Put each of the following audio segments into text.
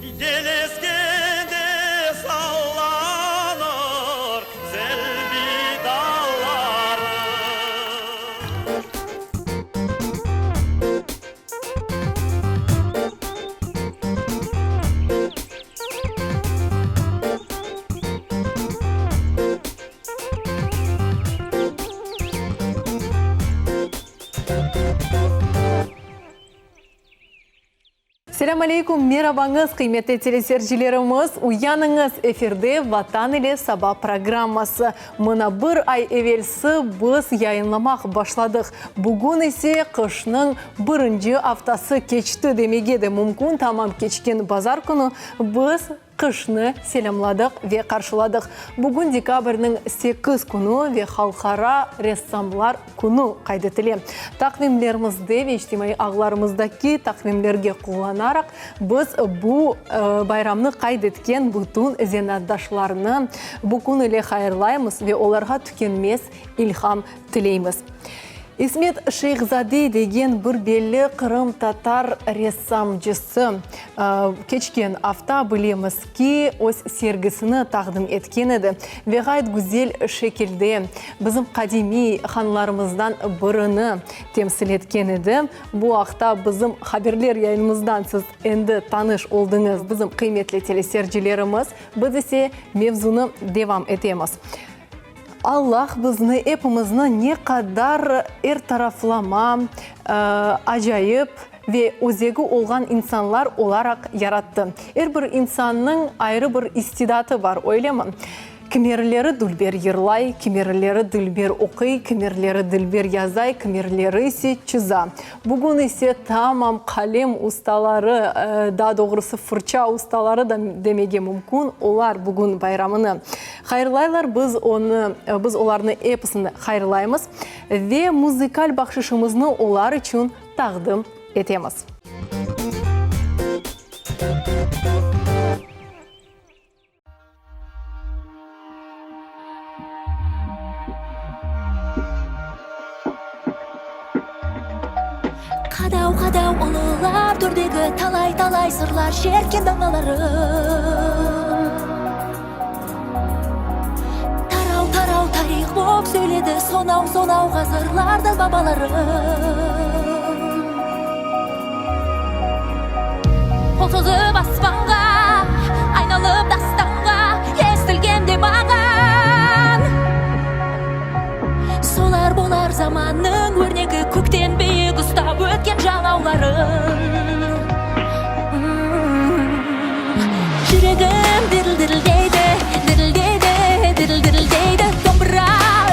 Yel eskende sallanır selbi dalları. Selâm aleyküm, merabañız, qıymetli teleseyircilerimiz! Uyanıñız, efirde Vatan ile saba programması. Mına bir ay evelsi biz yayınlamaq başladıq. Bugün ise qışnıñ birinci aftası keçti demege de mümkün, tamam keçken bazar künü biz Qışnı selâmladıq ve qarşıladıq. Bugün dekabrniñ sekiz künü ve Halqara ressamlar künü qayd etile. Taqvimlerimizde ve içtimaiy ağlarımızdaki taqvimlerge qullanaraq, biz bu bayramnı qayd etken bütün zenaatdaşlarnı bu kün ile hayırlaymız ve olarğa tükenmez ilham tileymiz. İsmet Şeyhzade degen bir belli qırımtatar ressamcısı keçken afta, bilemiz ki, öz sergisini taqdim etken edi ve ğayet güzel şekilde bizim qadimiy hanlarımızdan birini temsil etken edi. Bu aqta bizim haberler yayınımızdan siz endi tanış oldıñız, bizim qıymetli teleseyircilerimiz. Biz ise mevzunı devam etemiz. Allah bizni, epimizni ne qadar er taraflama, acayip ve özegi olğan insanlar olaraq yarattı. Er bir insannıñ ayrı bir istidatı bar, öylemi? Kimerileri dülber yırlay, kimerileri dülber oquy, kimerileri dülber yazay, kimerileri ise çıza. Bugün ise tamam qalem ustaları, daa doğrusı fırça ustaları da demege mümkün, olar bugün bayramını hayırlaylar. Biz onı, biz olarnı episini hayırlaymız ve muzıkal bahşışımıznı olar içün taqdim etemiz. Qadaw-qadaw ulular tördegi talay-talay sırlar şertken danalarım. Taraw-taraw tarih bop söyledi sonaw-sonaw ğasırlardan babalarım. Qol sozıp aspanğa, aynalıp dastanğa, Estilgende mañan. Solar bolar zamannıñ örnegi, Kökten biyik ustap ötken jalawların. Jüregim diril-dirildeydi, dirildeydi, diril-dirildeydi, Dombıra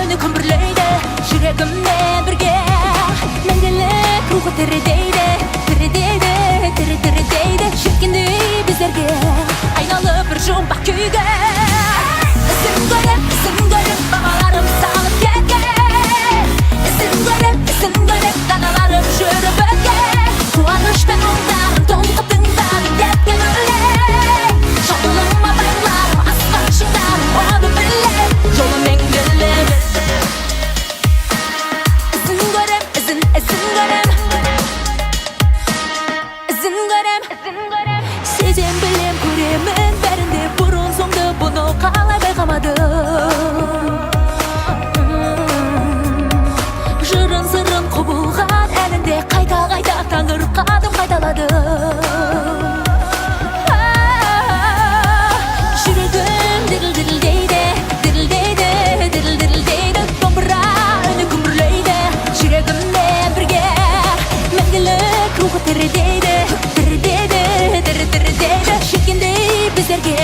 üni kümbirleydi jüregimmen birge. Máńgilik ruwxı tiri deydi, tiri deydi, tiri, tiri deydi, Jetkendey bizlerge aynalıp bir jumbaq kúyge. Izin kórip, izin kórip babalarım salıp ketken, Izin kórip, izin kórip danalarım júrip ótken, Quwanıshpen muńdarım tolqıp tıńdadım ketken óleń, Jawlım abaylarım asqar shıńlarım onı bilem, Jolım meńgilik. Izin kórem, izin, izin kórem, Izin kórem, Sezem, bilem, kóremin bárinde burın-sońdı bunı qalay bayqamadım? Jırın, sırın qubılǵan áninde qayta-qayta tańırqadım, qaytaladım. Júregim diril-dirildeydi, dirildeydi, diril-dirildeydi, Dombıra úni gúmbirleydi júregimmen birge. Máńgilik ruwxı tiri deydi, tiri deydi, tiri, tiri deydi, Jetkendey bizlerge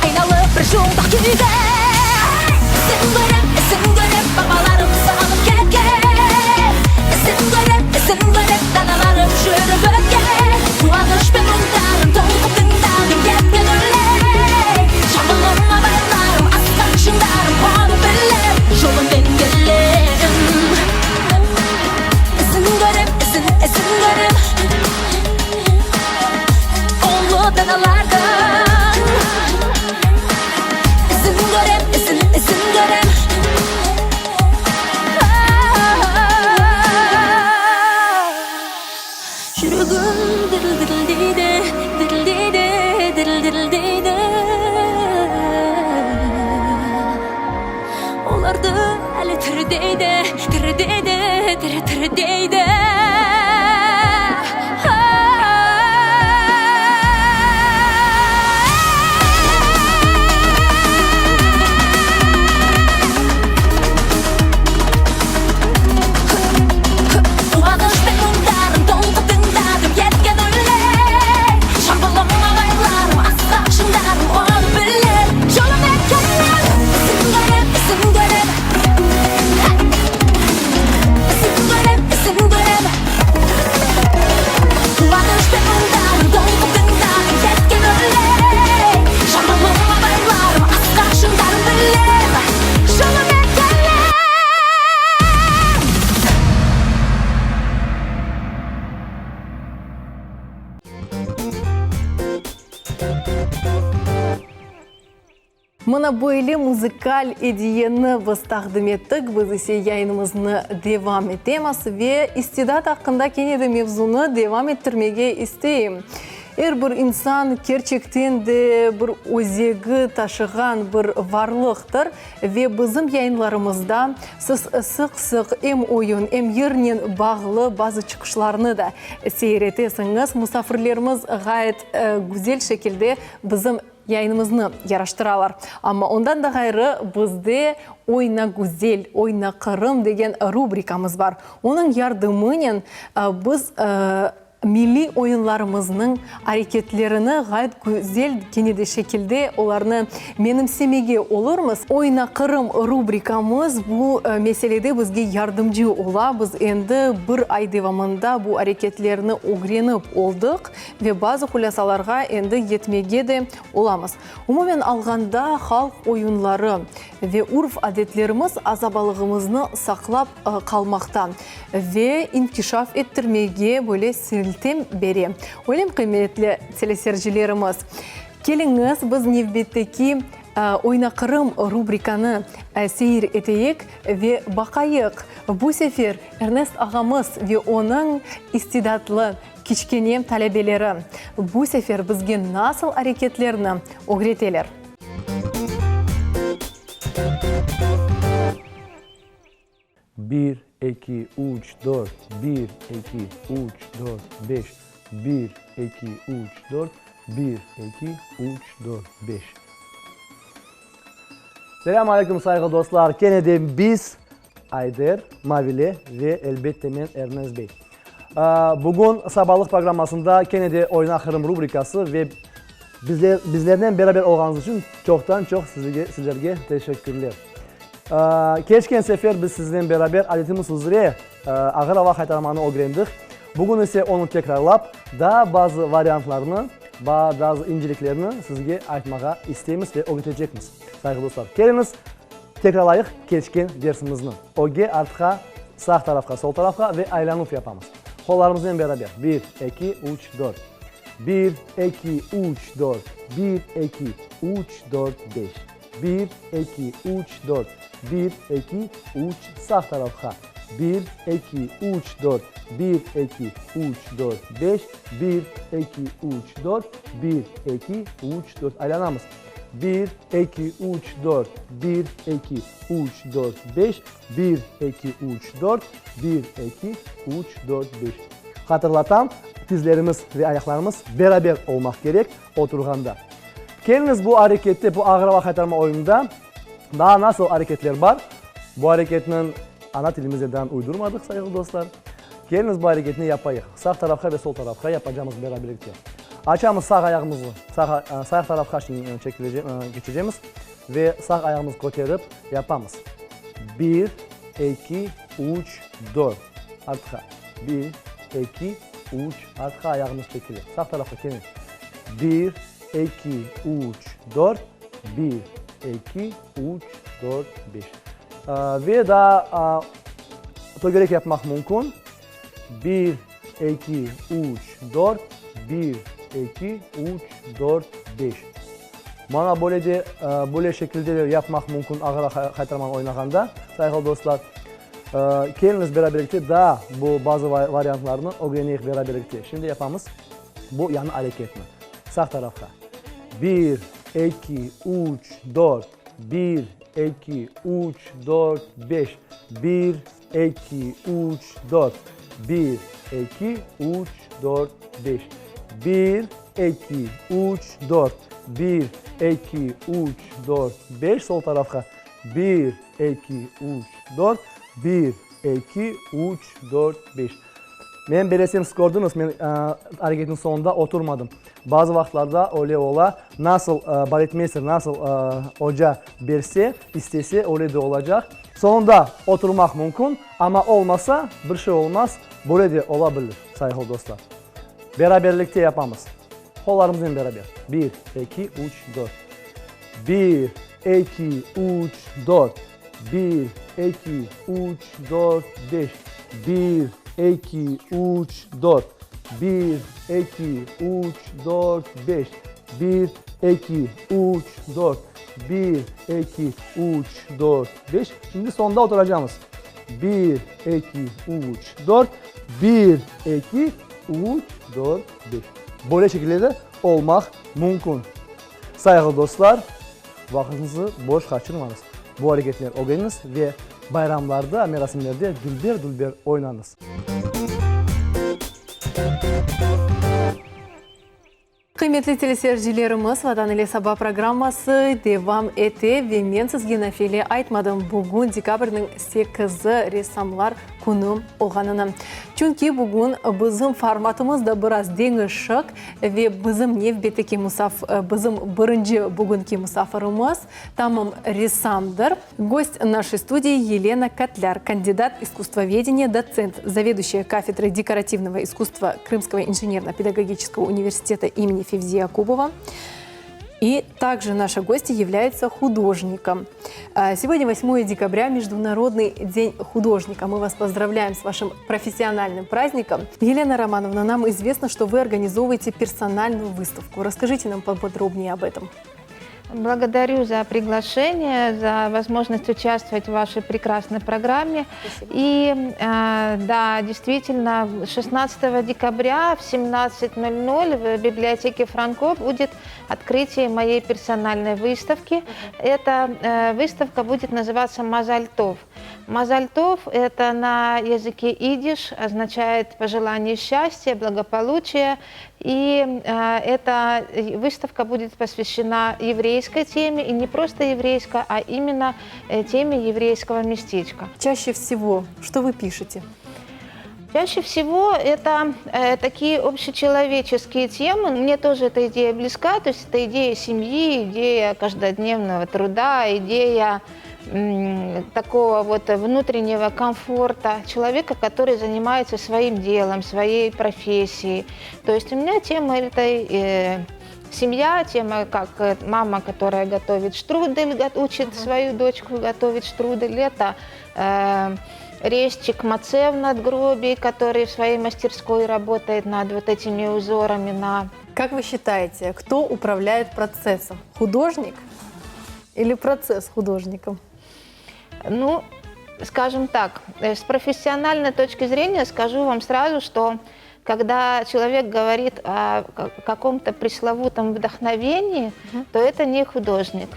aynalıp bir jumbaq kúyge. Izin kórip, izin kórip babalarım salıp ketken, Izin kórip, izin kórip danalarım júrip ótken, Quwanıshpen muńdarım tolqıp tıńdadım ketken óleń, Jambılım, abaylarım, asqar shıńlarım, onı bilip jolımmen kelem. Izin kórip, izin, izin kórip ullı danalardıń. Izin kórem, izin, izin kórem. Júregim diril-dirildeydi, dirildeydi, diril. Tiri deydi, tiri deydi, tiri, tiri deydi. Quvanıştıñ muñdarım, tolqıp tıñladım yetken üller. Şambılım, abaylarım, asqaq şıñdarım, onı bilir. Jolum etkenler, isim körem, isim körem. İsim körem, isim körem. Quvanıştıñ muñdarım, tolqıp tıñladım yetken üller. Şambılım, abaylarım, asqaq şıñdarım bilir. Jolum etkenler. Mına böyle muzıkal ediyeni biz taqdim ettik, biz ise yayınımıznı devam etemiz ve istidat aqqında kene de mevzunı devam ettirmege isteyim. Er bir insan kerçekten de bir özegi taşığan bir varlıqtır ve bizim yayınlarımızda siz sıq-sıq em oyun, em yırnen bağlı bazı çıqışlarnı da seyir etesiñiz. Musafirlerimiz ğayet güzel şekilde bizim Yayınımıznı yaraştıralar. Amma ondan da ğayrı bizde Oyna güzel, oyna Qırım degen rubrikamız bar. Onıñ yardımınen biz milliy oyunlarımıznıñ areketlerini ğayet güzel kene de şekilde olarnı menimsemege olurmız. Oyna Qırım rubrikamız bu meselede bizge yardımcı ola. Biz endi bir ay devamında bu areketlerni ögrenip oldıq. Ve bazı hulâsalarğa endi yetmege de olamız. Umumen alğanda, halq oyunları ve urf-adetlerimiz azabalığımıznı saqlap qalmaqta ve inkişaf ettirmege böyle siltem bere. Öylem, qıymetli telesercilerimiz, keliñiz, biz nevbetteki Oyna Qırım rubrikanı seyir eteyik ve baqayıq, bu sefer Ernest ağamız ve onıñ istidatlı Kiçkene talebeleri bu sefer bizge nasıl areketlerni ögreteler? Bir, eki, üç, dört, bir, eki, üç, dört, beş, bir, eki, üç, dört, bir, eki, üç, dört, beş. Selâm aleyküm, sayğılı dostlar! Kene de biz, Ayder, Mavile ve, elbette, men, Ernest bey. Bugün sabalıq programmasında kene de Oyna Qırım rubrikası ve bizler, bizlernen beraber olğanıñız içün çoqtan-çoq sizge, sizlerge teşekkürler. Keçken sefer biz siznen beraber adetimiz üzre ağır ava qaytarmanı ögrendik. Bugün ise onı tekrarlap, daa bazı variantlarnı, bazı inceliklerni sizge aytmağa isteymiz ve ögretecekmiz. Sayğılı dostlar, keliñiz, Tekrarlayıq keçken dersimizni. Ögge, artqa, sağ tarafqa, sol tarafqa ve aylanuv yapamız. Qollarımıznen beraber. Bir, eki, üç, dört. Bir, eki, üç, dört. Bir, eki, üç, dört, beş. Bir, eki, üç, dört. Bir, eki, üç, sağ tarafqa. Bir, eki, üç, dört. Bir, eki, üç, dört, beş. Bir, eki, üç, dört. Bir, eki, üç, dört. Aylanamız. Bir, eki, üç, dört, bir, eki, üç, dört, beş, bir, eki, üç, dört, bir, eki, üç, dört, beş. Hatırlatam, tizlerimiz ve ayaqlarımız beraber olmaq kerek oturğanda. Keliñiz bu arekette, bu ağır ava qaytarma oyunında daa nasıl areketler bar? Bu areketniñ ana tilimizde daa uydurmadıq, sayğılı dostlar. Keliñiz bu areketni yapayıq. Sağ tarafqa ve sol tarafqa yapacamız beraberlikte. Açamız sağ ayağımıznı, sağ, sağ tarafqa şimdi çekilecek, keçecemiz ve sağ ayağımıznı köterip yapamız. Bir, eki, üç, dört. Artqa. Bir, eki, üç, artqa ayağımız çekile. Sağ tarafqa kene. Bir, eki, üç, dört. Bir, eki, üç, dört, beş. Ve daa tögerek yapmaq mümkün. Bir, eki, üç, dört, bir, eki, üç, dört, beş. Mana böyle de, böyle şekilde de yapmaq mümkün ağır qaytarmanı oynağanda, sayğılı dostlar. Keliñiz beraberlikte daa bu bazı variantlarnı ögreneyik beraberlikte. Şimdi yapamız bu yañı areketni. Sağ tarafqa. Bir, eki, üç, dört, bir, eki, üç, dört, beş. Bir, eki, üç, dört. Bir, eki, üç, dört, beş. Bir, eki, üç, dört. Bir, eki, üç, dört, beş. Sol tarafqa. Bir, eki, üç, dört. Bir, eki, üç, dört, beş. Men belesem, siz kördiñiz, men areketniñ soñunda oturmadım. Bazı vaqıtlarda öyle ola, nasıl baletmeyster, nasıl oca berse, istese, öyle de olacaq. Soñunda oturmaq mümkün, amma olmasa, bir şey olmaz, böyle de ola bilir, sayğılı dostlar. Beraberlikte yapamız. Qollarımıznen beraber. Bir, eki, üç, dört. Bir, eki, üç, dört. Bir, eki, üç, dört, beş. Bir, eki, üç, dört. Bir, eki, üç, dört, beş. Bir, eki, üç, dört. Bir, eki, üç, dört, beş. Şimdi soñunda oturacamız. Bir, eki, üç, dört. Bir, eki, üç, dört, beş. Böyle şekilde de olmaq mümkün. Sayğılı dostlar, vaqıtıñıznı boş qaçırmañız. Bu areketler ögreniñiz ve bayramlarda, merasimlerde dülber-dülber oynañız. Qıymetli teleseyircilerimiz, Vatan ile saba programması devam ete ve men sizge nafile aytmadım, bugün dekabrniñ sekizi, Ressamlar künü olğanını. Çünki bugün bizim formatımız da biraz deñişik ve bizim nevbetteki musaf, bizim birinci bugünki musafirimiz tamam ressamdır. Gost naşey studii Yelena Kotlâr, kandidat iskusstvovedeniya, dotsent, zaveduşçaya kafedrой dekorativnogo iskusstva Krımskogo inženerno-pedagogiçeskogo universiteta imeni Fevzi Yakubova. И также наша гостья является художником. Сегодня 8 декабря, Международный день художника. Мы вас поздравляем с вашим профессиональным праздником. Елена Романовна, нам известно, что вы организовываете персональную выставку. Расскажите нам поподробнее об этом. Благодарю за приглашение, за возможность участвовать в вашей прекрасной программе. Спасибо. И э, да, действительно, 16 декабря в 17.00 в библиотеке Франко будет открытие моей персональной выставки. Эта э, выставка будет называться «Мазальтов». «Мазальтов» – это на языке идиш, означает пожелание счастья, благополучия. И э, эта выставка будет посвящена еврейской теме, и не просто еврейской, а именно э, теме еврейского местечка. Чаще всего что вы пишете? Чаще всего это э, такие общечеловеческие темы. Мне тоже эта идея близка, то есть это идея семьи, идея каждодневного труда, идея такого вот внутреннего комфорта человека, который занимается своим делом, своей профессией. То есть у меня тема этой э, семья, тема как э, мама, которая готовит штрудель, учит свою дочку готовить штрудель, это э, резчик Мацев надгробий, который в своей мастерской работает над вот этими узорами на... Как вы считаете, кто управляет процессом? Художник или процесс художником? Ну, скажем так, э, с профессиональной точки зрения скажу вам сразу, что когда человек говорит о каком-то пресловутом вдохновении, uh-huh. то это не художник.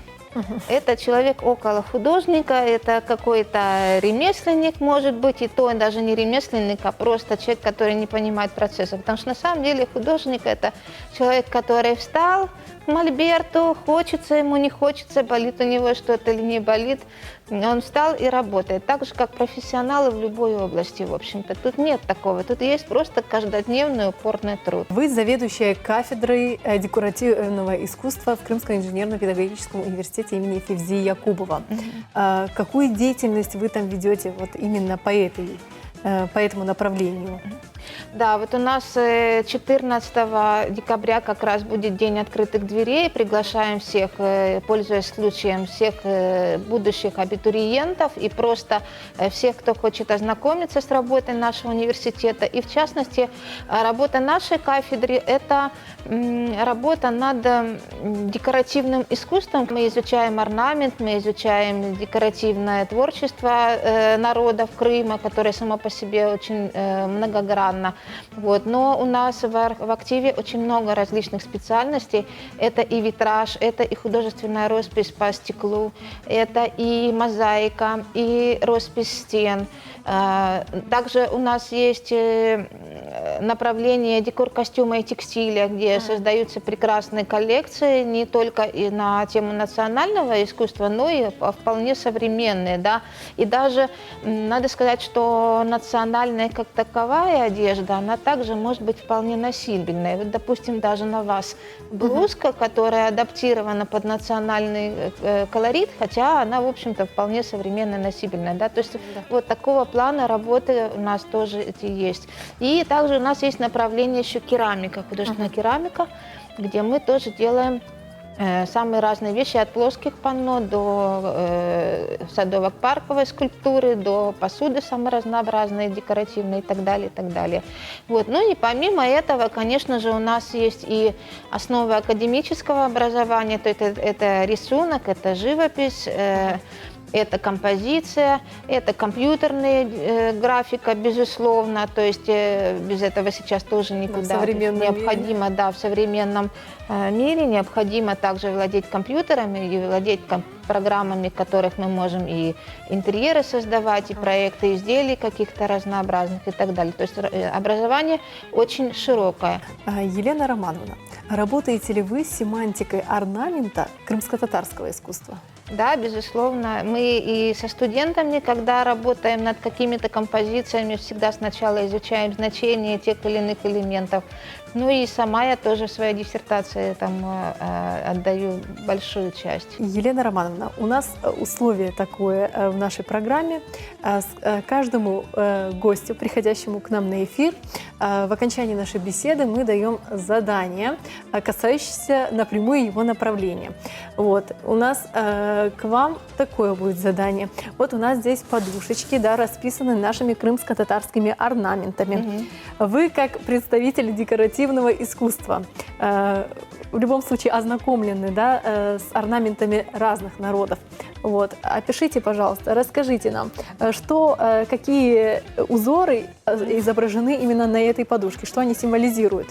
Это человек около художника, это какой-то ремесленник, может быть, и то даже не ремесленник, а просто человек, который не понимает процесса. Потому что на самом деле художник – это человек, который встал к мольберту, хочется ему, не хочется, болит у него что-то или не болит. Он встал и работает. Так же, как профессионалы в любой области, в общем-то. Тут нет такого. Тут есть просто каждодневный упорный труд. Вы заведующая кафедрой э, декоративного искусства в Крымском инженерно-педагогическом университете имени Февзи Якубова. Mm-hmm. Какую деятельность вы там ведете вот именно по, этой, э, по этому направлению? Да, вот у нас 14 э, декабря как раз будет День открытых дверей. Приглашаем всех, э, пользуясь случаем, всех э, будущих абитуриентов и просто всех, кто хочет ознакомиться с работой нашего университета. И в частности, работа нашей кафедры – это работа над декоративным искусством. Мы изучаем орнамент, мы изучаем декоративное творчество народов Крыма, которое само по себе очень многогранно. спонтанно. Вот. Но у нас в, в активе очень много различных специальностей. Это и витраж, это и художественная роспись по стеклу, это и мозаика, и роспись стен. Э, также у нас есть э, направление декор костюма и текстиля, где создаются прекрасные коллекции не только и на тему национального искусства, но и вполне современные. Да? И даже надо сказать, что национальная как таковая одежда, она также может быть вполне носибельной. Вот, допустим, даже на вас блузка, которая адаптирована под национальный э, колорит, хотя она, в общем-то, вполне современная, носибельная. Да? То есть да. вот такого плана работы у нас тоже эти есть. И также у нас есть направление еще керамика, художественная uh-huh. керамика, где мы тоже делаем э, самые разные вещи, от плоских панно до э, садово-парковой скульптуры, до посуды самой разнообразной, декоративной и так далее, и так далее. Вот. Ну и помимо этого, конечно же, у нас есть и основы академического образования, то это, это рисунок, это живопись, э, это композиция, это компьютерная э, графика, безусловно, то есть э, без этого сейчас тоже никуда. В современном необходимо, мире. да, в современном э, мире необходимо также владеть компьютерами и владеть ком программами, которых мы можем и интерьеры создавать, и проекты изделий каких-то разнообразных и так далее. То есть э, образование очень широкое. А, Елена Романовна, работаете ли вы с семантикой орнамента крымско-татарского искусства? Да, безусловно. Мы и со студентами, когда работаем над какими-то композициями, всегда сначала изучаем значение тех или иных элементов. Ну и сама я тоже в своей диссертации там э, э, отдаю большую часть. Елена Романовна, у нас э, условие такое в нашей программе. Каждому гостю, приходящему к нам на эфир, в окончании нашей беседы мы даем задание, касающееся напрямую его направления. Вот, у нас к вам такое будет задание. Вот у нас здесь подушечки, да, расписаны нашими крымско-татарскими орнаментами. Угу. Вы, как представитель декоративного искусства, э, в любом случае ознакомлены да, э, с орнаментами разных народов. Вот. Опишите, пожалуйста, расскажите нам, э, что, какие узоры изображены именно на этой подушке, что они символизируют?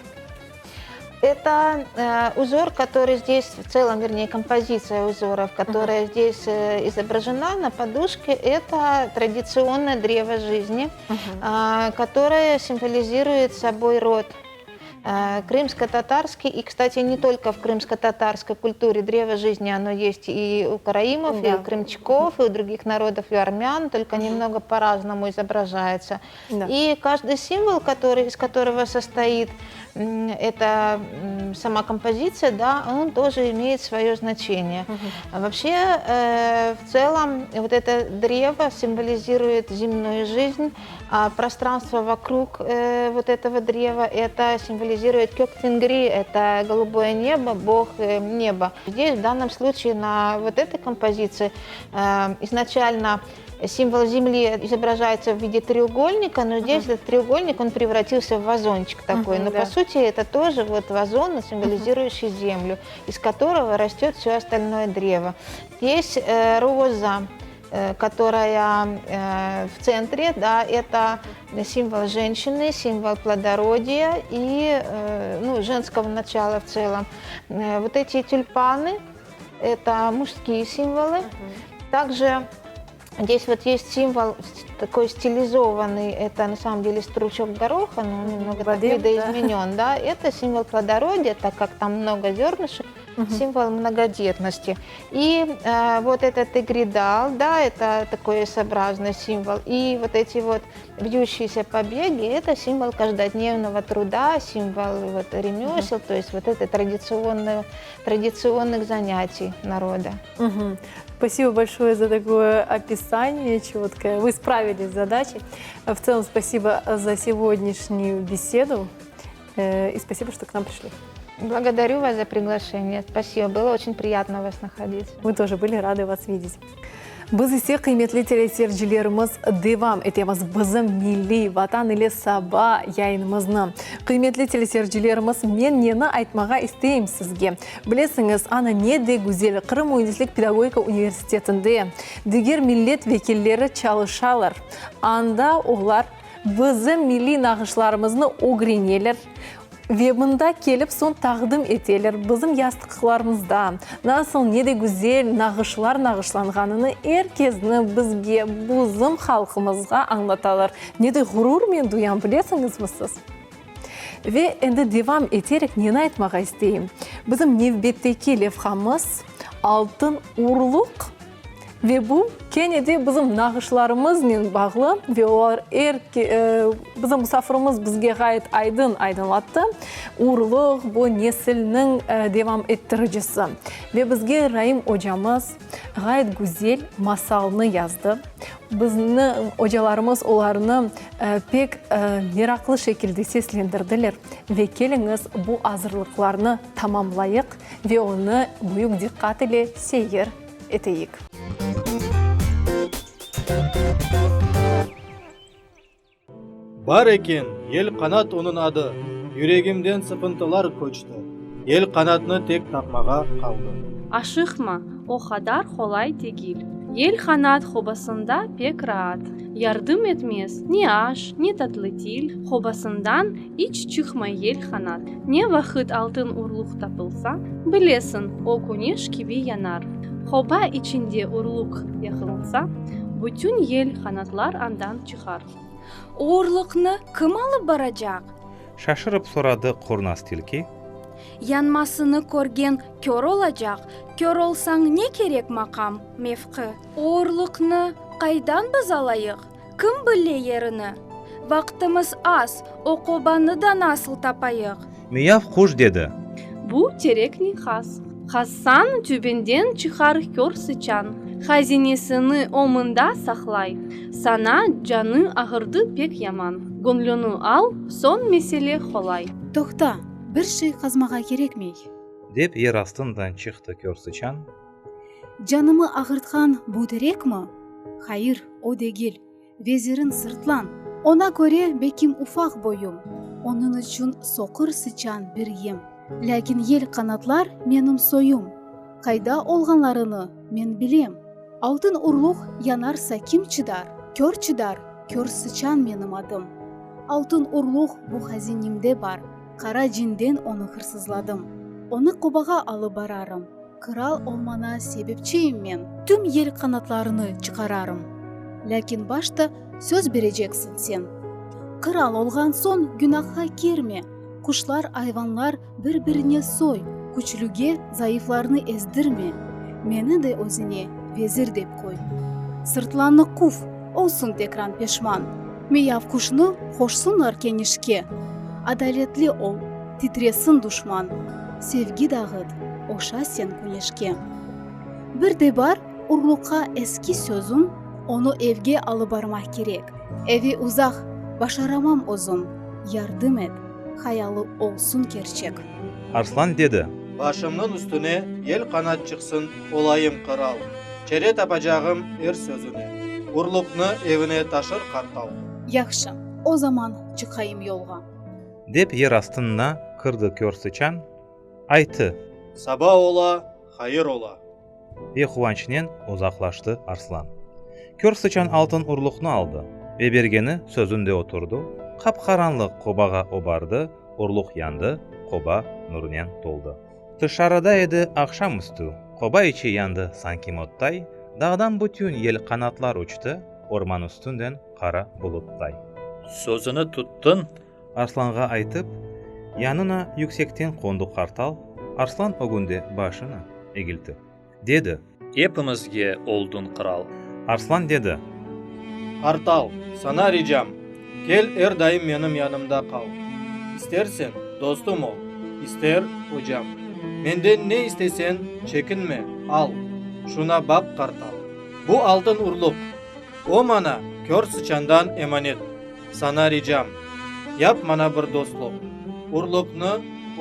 Это э, узор, который здесь, в целом, вернее, композиция узоров, которая uh-huh. здесь э, изображена на подушке, это традиционное древо жизни, uh-huh. э, которое символизирует собой род. Э, крымско-татарский, и, кстати, не только в крымско-татарской культуре древо жизни, оно есть и у караимов, да. и у крымчаков, и у других народов, и у армян, только угу. немного по-разному изображается. Да. И каждый символ, который, из которого состоит эта сама композиция, да, он тоже имеет свое значение. Угу. Вообще, э, в целом, вот это древо символизирует земную жизнь, а пространство вокруг э, вот этого древа, это символизирует Кёк-Тенгри, это голубое небо, бог э, неба. Здесь в данном случае на вот этой композиции э, изначально символ земли изображается в виде треугольника, но здесь uh-huh. этот треугольник, он превратился в вазончик такой. Uh-huh, но да. по сути это тоже вот вазон, символизирующий uh-huh. землю, из которого растет все остальное древо. Здесь э, роза, э, которая э, в центре, да, это символ женщины, символ плодородия и э, ну, женского начала в целом. Вот эти тюльпаны, это мужские символы. Также здесь вот есть символ такой стилизованный, это на самом деле стручок гороха, но он немного так видоизменен, да. да. Это символ плодородия, так как там много зернышек, угу. символ многодетности. И э, вот этот игридал, да, это такой S-образный символ. И вот эти вот вьющиеся побеги, это символ каждодневного труда, символ вот ремесел, угу. то есть вот это традиционных, традиционных занятий народа. Угу. Спасибо большое за такое описание четкое. Вы справились с задачей. В целом, спасибо за сегодняшнюю беседу. Э, и спасибо, что к нам пришли. Благодарю вас за приглашение. Спасибо. Было очень приятно вас находить. Мы тоже были рады вас видеть. Biz ise qıymetli teleseyircilerimiz devam etemiz bizim milliy Vatan ile saba yayınımıznı. Qıymetli teleseyircilerimiz, men neni aytmağa isteyim sizge. Bilesiñiz, ana ne de güzel Qırım müendislik pedagogika universitetinde diger millet vekilleri çalışalar. Anda olar. Bizim milliy nağışlarımıznı ögreneler ve mında kelip soñ taqdim eteler. Bizim yastıqlarımızda nasıl ne de güzel nağışlar nağışlanğanını er kezni bizge, bizim halqımızğa añlatalar. Ne de ğurur men duyam, bilesiñizmi siz? Ve endi devam eterek neni aytmağa isteyim? Bizim nevbetteki levhamız Altın urluq ve bu kene de bizim nağışlarımıznen bağlı ve olar er bizim musafirimiz bizge ğayet aydın aydınlattı. Urluq, bu nesilniñ devam ettiricisi. Ve bizge Raim ocamız ğayet güzel masalnı yazdı. Bizni ocalarımız olarnı pek meraqlı şekilde seslendirdiler. Ve keliñiz bu azırlıqlarnı tamamlayıq ve onı büyük diqqat ile seyir eteyik. Bar eken, Yelqanat onıñ adı, Yüregimden sıqıntılar köçti, Yelqanatnı tek tapmağa qaldı. Aşıqma, o qadar qolay degil. Yelqanat qobasında pek raat. Yardım etmez ne aş, ne tatlı til, Qobasından iç çıqmay yelqanat. Ne vaqıt altın urluq tapılsa, bilesiñ, o küneş kibi yanar. Qoba içinde urluq yaqılsa, bütün yelqanatlar andan çıqar. O urluqnı kim alıp baracaq? Şaşırıp soradı qurnaz tilki. Yanmasını körgen kör olacaq, kör olsañ ne kerek maqam, mevqi? O urluqnı qaydan biz alayıq, kim bile yerini? Vaqtımız az, o qobanı da nasıl tapayıq? Miyav quş dedi. Bu terekniñ has. Qazsañ, tübünden çıqar kör sıçan. Hazinesini o mında saqlay. Saña canı ağırdı pek yaman. Göñlüni al, soñ mesele qolay. Toqta, bir şey qazmağa kerekmey. Dep yer astından çıqtı kör sıçan. Canımı ağırtqan bu terekmi? Hayır, o degil. Vezirin sırtlan. Ona köre bekim ufaq boyum, Onıñ içün soqur sıçan bir yem. Lâkin yel qanatlar menim soyum, Qayda olğanlarını men bilem. Altın urluq yanarsa kim çıdar? Kör çıdar, kör sıçan menim adım. Altın urluq bu hazinemde bar, Qara cinden onı hırsızladım. Onı qobağa alıp bararım. Qıral olmana sebepçiyim men. Tüm yel qanatlarını çıqararım. Lâkin başta söz bereceksiñ sen. Qıral olğan soñ günahqa kirme, Quşlar, ayvanlar bir-birine soy, Küçlüge zayıflarnı ezdirme, Meni de özüne vezir dep qoy. Sırtlannı quv, olsun tekran peşman, Miyav quşnı qoşsunlar keñişke. Adaletli ol, titresin duşman, Sevgi dağıt, oşa sen küneşke. Bir de bar, urluqqa eski sözüm, Onı evge alıp barmaq kerek. Evi uzaq, başaramam özüm, Yardım et, hayalı olsun kerçek. Arslan dedi. Başımnıñ üstüne yel qanat çıqsın, olayım qıral, Çare tapacağım er sözüne, Urluqnı evine taşır qartal. Yahşı, o zaman çıqayım yolğa. Dep yer astına kirdi kör sıçan, aytı. Saba ola, hayır ola. Ve quvançnen uzaqlaştı arslan. Kör sıçan altın urluqnı aldı ve bergeni sözünde oturdı, qap-qaranlıq qobağa o bardı, urluq yandı, qoba nurnen toldı. Tışarıda edi aqşam üstü, qoba içi yandı sanki mottay, dağdan bütün yel qanatlar uçtı, orman üstünden qara buluttay. Sözüni tuttıñ? Arslanğa aytıp, yanına yüksekten qondı qartal, arslan ögünde başını egiltip, dedi. Epimizge oldıñ qıral. Arslan dedi. Qartal, saña ricam, kel er daim menim yanımda qal. İsterseñ, dostum ol, ister, ocam. Menden ne isteseñ, çekinme, al. Şuna baq, qartal, bu altın urluq. O maña kör sıçandan emanet. Saña ricam, yap maña bir dostluq, urluqnı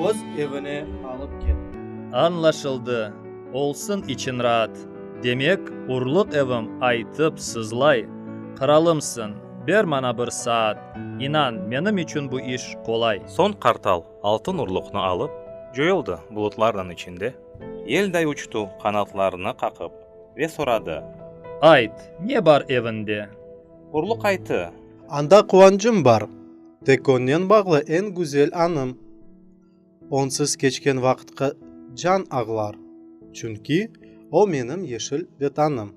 öz evine alıp ket. Añlaşıldı, olsun içiñ raat. Demek, urluq evim aytıp sızlay. Qıralımsıñ, ber maña bir saat, inan, menim içün bu iş qolay. Soñ qartal altın urluqnı alıp, coyuldı bulutlarnıñ içinde. Yelday uçtı qanatlarını qaqıp ve soradı. Ayt, ne bar evinde? Urluq aytı. Anda quvançım bar, tek onen bağlı eñ güzel anım. Onsız keçken vaqıtqa can ağlar, çünki o menim yeşil Vetanım.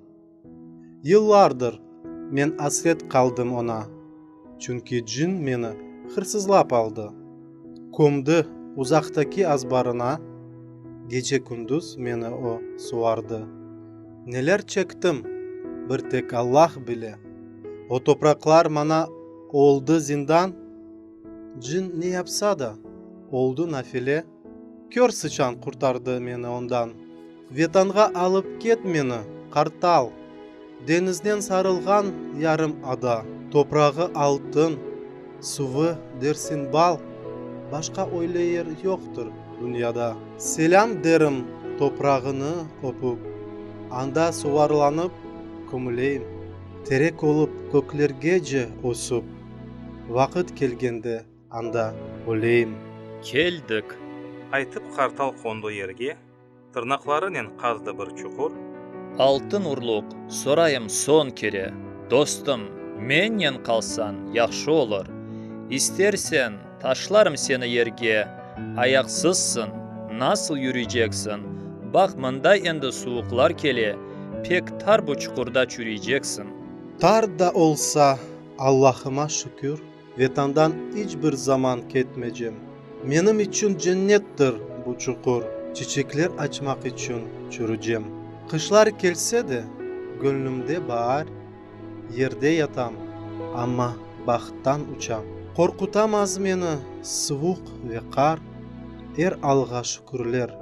Yıllardır men asret qaldım oña, çünki cin meni hırsızlap aldı, kömdi uzaqtaki azbarına, gece-kündüz meni o suvardı. Neler çektim, bir tek Allah bile. O topraqlar maña oldı zindan, cin ne yapsa da, oldı nafile, kör sıçan qurtardı meni ondan. Vetanğa alıp ket meni, qartal, Deñiznen sarılğan yarım ada. Toprağı altın, suvı dersiñ bal, Başqa öyle yer yoqtır dünyada. Selâm derim toprağını öpüp, Anda suvarlanıp kömüleyim. Terek olıp köklergece ösüp, Vaqıt kelgende anda öleyim. Keldik. Aytıp qartal qondı yerge, Tırnaqlarınen qazdı bir çuqur. Altın urluq, sorayım soñ kere, dostum, mennen qalsañ, yahşı olur. İsterseñ, taşlarım seni yerge, ayaqsızsıñ, nasıl yürüyceksiñ, baq, mında endi suvuqlar kele, pek tar bu çuqurda çürüyceksiñ. Tar da olsa, Allahıma şükür, Vetandan iç bir zaman ketmecem. Menim içün cennettir bu çuqur, Çiçekler açmaq içün çürücem. Qışlar kelse de, göñlümde baar, Yerde yatam, amma bahttan uçam. Qorqutamaz meni suvuq ve qar, Er alğa şükürler,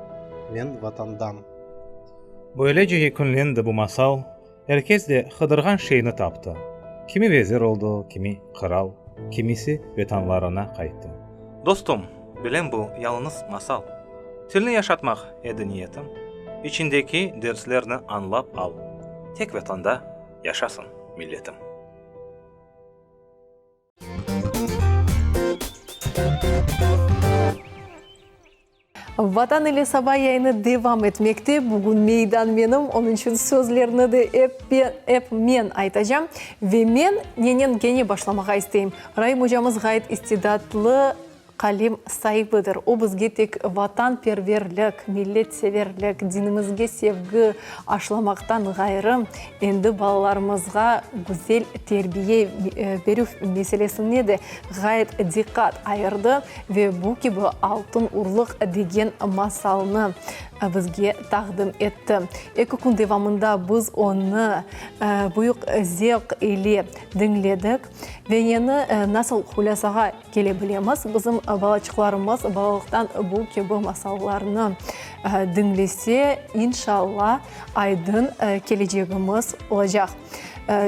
men Vatandam. Böylece yekünlendi bu masal, Er kes de qıdırğan şeyni taptı. Kimi vezir oldı, kimi qıral, kimisi vetanlarına qayttı. Dostum, bilem bu yalıñız masal. Tilni yaşatmaq edi niyetim. İçindeki derslerni añlap al. Tek Vatanda yaşasın milletim. Vatan ile saba yayını devam etmekte. Bugün meydan menim, onıñ içün sözlerni de ep ep men aytacam. Ve men nenen kene başlamağa isteyim. Raim ocamız ğayet istidatlı qalem saibidir. O bizge tek vatanperverlik, milletseverlik, dinimizge sevgi aşılamaqtan ğayrı, endi balalarımızğa güzel terbiye berüv meselesine de ğayet diqqat ayırdı ve bu kibi Altın urluq degen masalnı bizge taqdim etti. Eki kün devamında biz onı büyük zevq ile diñledik ve yeni nasıl hulâsağa kele bilemiz, bizim balaçıqlarımız balalıqtan bu kibi masallarnı diñlese, inşalla, aydın kelecegimiz olacaq.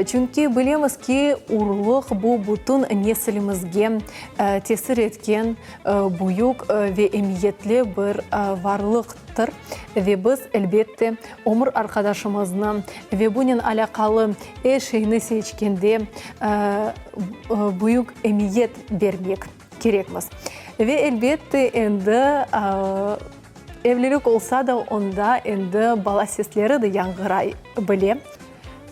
Çünki bilemiz ki, urluq bu bütün nesilimizge tesir etken büyük ve emiyetli bir varlıqtır. Ve biz, elbette, ömür arqadaşımıznı ve bunen alâqalı er şeyni seçkende büyük emiyet bermek kerekmiz. Ve, elbette, endi evlilik olsa da, onda endi bala sesleri de yañğıray bile.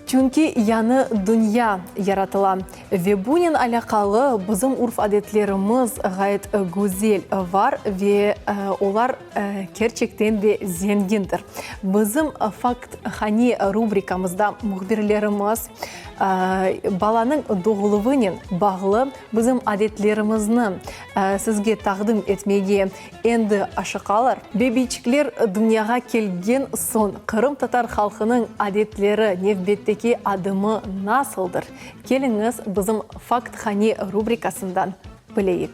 Çünki yañı dünya yaratıla ve bunen alâqalı bizim urf-adetlerimiz ğayet güzel var ve olar kerçekten de zengindir. Bizim Fakthane rubrikamızda mühbirlerimiz balanıñ doğuluvınen bağlı bizim adetlerimizni sizge taqdim etmege Endi aşıqalar. Bebiyçikler dünyağa kelgen soñ qırımtatar halqınıñ adetleri, nevbetteki adımı nasıldır? Keliñiz, bizim Fakthane rubrikasından bileyik.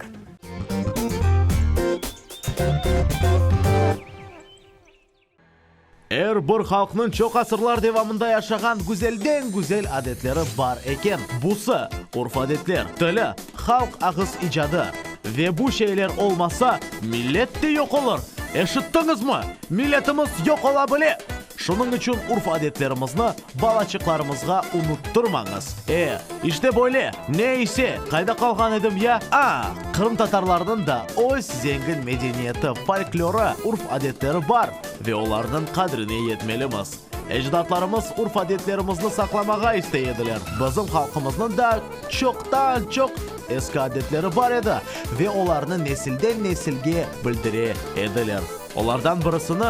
Er bir halqnıñ çoq asırlar devamında yaşağan güzelden-güzel adetleri bar eken. Busı, urf-adetler, tili, halq ağız icadı. Ve bu şeyler olmasa, millet de yoq olur. Eşittiñizmi? Milletimiz yoq ola bile! Şunıñ içün urf-adetlerimizni balaçıqlarımızğa unuttırmañız. E, işte böyle! Ne ise, qayda qalğan edim ya? A, qırımtatarlarnıñ da öz zengin medeniyeti, folklorı, urf-adetleri bar ve olarnıñ qadrine yetmelimiz. Ecdatlarımız urf-adetlerimizni saqlamağa istey ediler. Bizim halqımıznıñ da çoqtan-çoq eski adetleri bar edi ve olarnı nesilden nesilge bildire ediler. Olardan birisini,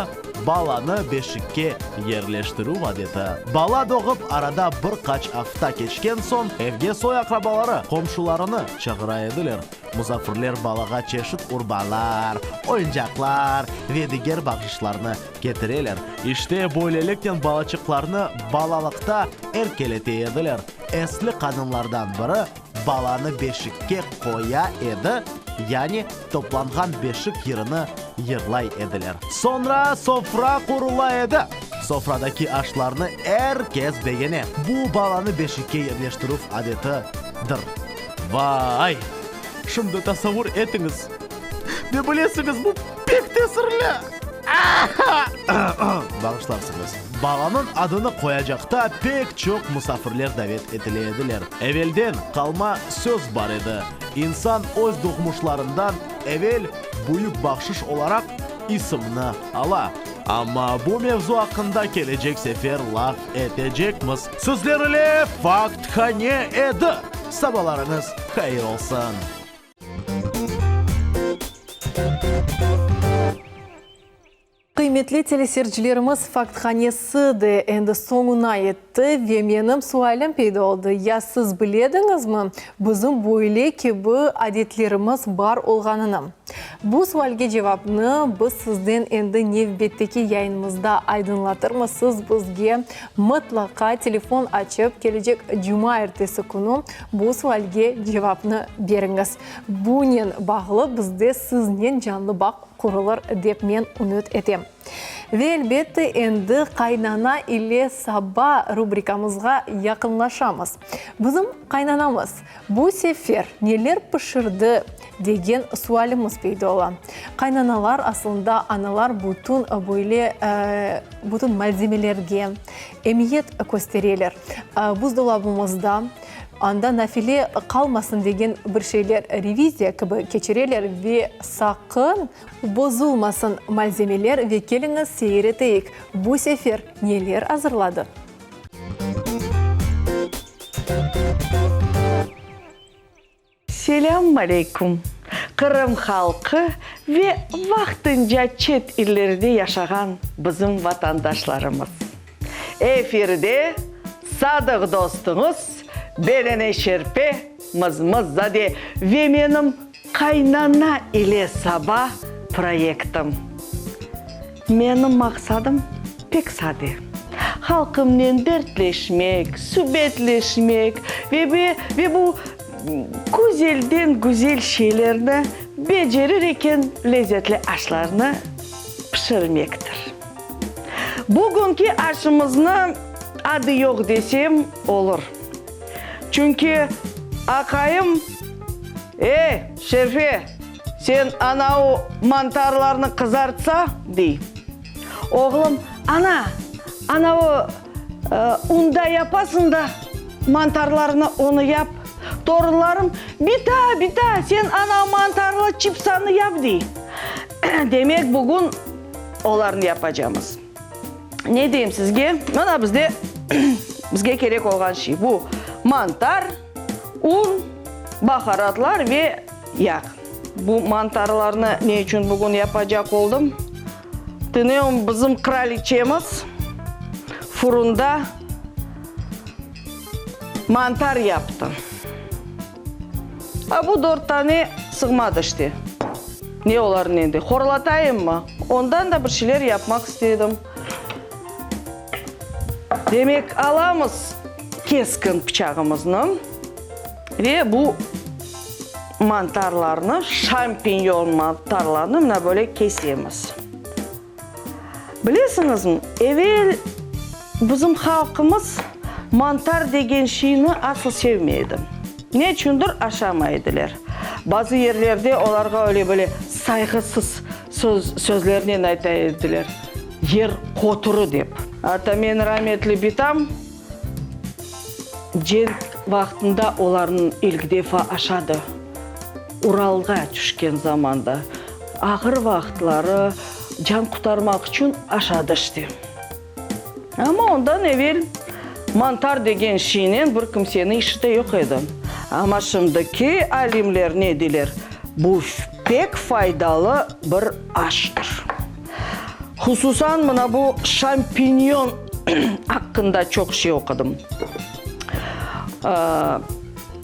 balanı beşikke yerleştirüv adeti. Bala doğıp, arada bir qaç afta keçken soñ, evge soy-aqrabaları, qomşularını çağıra ediler. Musafirler balağa çeşit urbalar, oyuncaqlar ve diger bahşışlarnı ketireler. İşte, böyleliknen balaçıqlarnı balalıqta erkelete ediler. Esli qadınlardan biri balanı beşikke qoya edi, yani toplanğan beşik yırını yırlay ediler. Soñra sofra qurula edi. Sofradaki aşlarnı er kes begene. Bu balanı beşikke yerleştirüv adetidir. Vay! Şimdi tasavvur etiñiz! Ve bilesiñiz, bu pek tesirli! Bağışlarsıñız. Balanıñ adını qoyacaqta pek çoq musafirler davet etile ediler. Evelden qalma söz bar edi, İnsan öz doğmuşlarından evel büyük bahşış olaraq isimni ala. Amma bu mevzu aqqında kelecek sefer laf etecekmiz. Sizler ile Fakthane edi. Sabalarıñız hayır olsun! Qıymetli teleseyircilerimiz, Fakthanesi de endi soñuna yetti ve menim sualim peyda oldı, ya siz bilediñizmi, bizim böyle kibi adetlerimiz bar olğanını? Bu sualge cevapnı biz sizden endi nevbetteki yayınımızda aydınlatırmız, siz bizge mıtlaqa telefon açıp, kelecek cumaertesi künü bu sualge cevapnı beriñiz. Bunen bağlı bizde siznen canlı bağ qurulır, dep men ümüt etem. Ve elbette, endi Qaynana ile saba rubrikamızğa yaqınlaşamız. Bizim qaynanamız bu sefer neler pişirdi, degen sualimiz peyda ola. Qaynanalar, aslında analar bütün böyle bütün malzemelerge emiyet köstereler. Buzdolabımızda Anda nafile qalmasın degen bir şeyler reviziya kibi keçireler ve saqın bozulmasın malzemeler ve keliñiz seyir eteyik, bu sefer neler azırladı. Selâm aleyküm, Qırım halqı ve vaqtınca çet illerde yaşağan bizim vatandaşlarımız! Efirde sadıq dostuñız Belene Şerpe Mızmızzade ve menim Qaynana ile saba proyektim. Menim maqsadım pek sade, halqımnen dertleşmek, subetleşmek ve ve bu güzelden güzel şeylerni becerir eken lezetli aşlarnı pişirmektir. Bugünki aşımıznı adı yoq desem olur. Çünki aqayım, Ey, Şerfe, sen anau mantarlarnı qızartsa, dey. Oğlum, Ana, anau unda yapasıñ da, mantarlarnı onı yap. Torunlarım, Bita, bita, sen anau mantarlı çipsanı yap, dey. Demek, bugün Olarnı yapacamız. Ne deyim sizge? Mına bizde bizge kerek olğan şey bu mantar, un, baharatlar ve yağ. Bu mantarlarnı ne içün bugün yapacaq oldım? Tünevin bizim qıraliçemiz furunda mantar yaptı. A bu dört tane sığmadı işte. Ne olarnı endi, horlatayımmı? Ondan da bir şeyler yapmaq istedim. Demek, alamız keskin pıçağımıznı ve bu mantarlarnı, şampinyon mantarlarnı mına böyle kesemiz. Bilesiñizmi, evel bizim halqımız mantar degen şeyni asıl sevmey edi. Neçündir aşamay ediler. Bazı yerlerde olarğa öyle böyle sayğısız söz, sözlernen ayta ediler, yer qoturı dep. Atta men rametli bitam cenk vaqtında olarnı ilk defa aşadı. Uralğa tüşken zamanda, ağır vaqıtları can qurtarmaq içün aşadı işte. Amma ondan evel mantar degen şeynen bir kimseniñ işi de yoq edi. Amma şimdiki alimler ne deyler? Bu pek faydalı bir aştır. Hususan mına bu şampinyon aqqında çoq şey oqudım.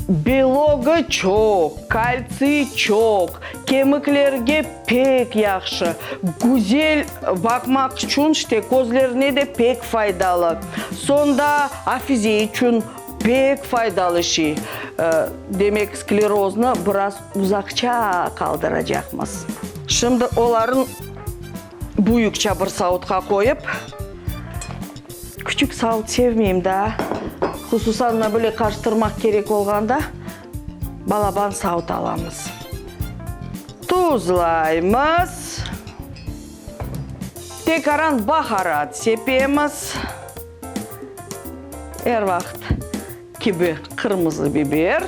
Belogı çoq, kaltsiy çoq, kemiklerge pek yahşı, güzel baqmaq içün, işte, közlerine de pek faydalı. Soñ da afize içün pek faydalı şey. Demek, skleroznı biraz uzaqça qaldıracaqmız. Şimdi oların büyükçe bir savutqa qoyıp, küçük savut sevmeyim daa, hususan mına böyle qarıştırmaq kerek olğanda, balaban savut alamız. Tuzlaymız. Tekaran baharat sepemiz. Er vaqıt kibi qırmızı biber.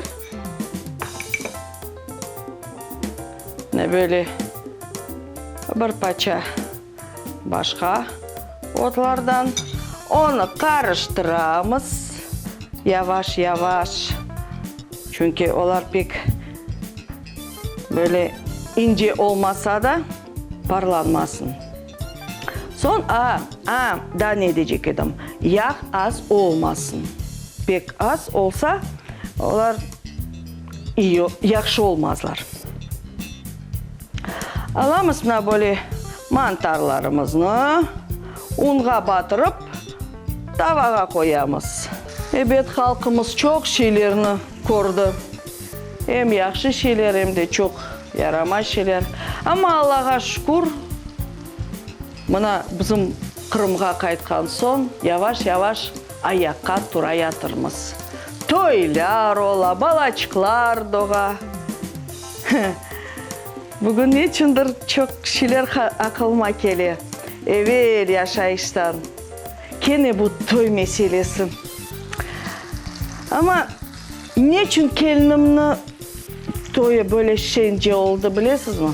Ne böyle bir paça başqa otlardan. Onı qarıştıramız yavaş-yavaş, çünki olar pek böyle ince olmasa da, parlanmasın. Soñ, a, a, daa ne deycek edim, yağ az olmasın. Pek az olsa, olar iyi, yahşı olmazlar. Alamız mına böyle mantarlarımıznı, unğa batırıp, tavağa qoyamız. Ebet, halqımız çoq şeylerni kördi. Em yahşı şeyler, em de çoq yaramay şeyler. Amma Allağa şükür, mına bizim Qırımğa qaytqan soñ yavaş-yavaş ayaqqa turayatırmız. Toylar ola, balaçıqlar doğa. Bugün neçündir çoq şeyler aqılıma kele, evel yaşayıştan. Kene bu toy meselesi. Amma neçün kelinimni toyu böyle şence oldı, bilesizmi?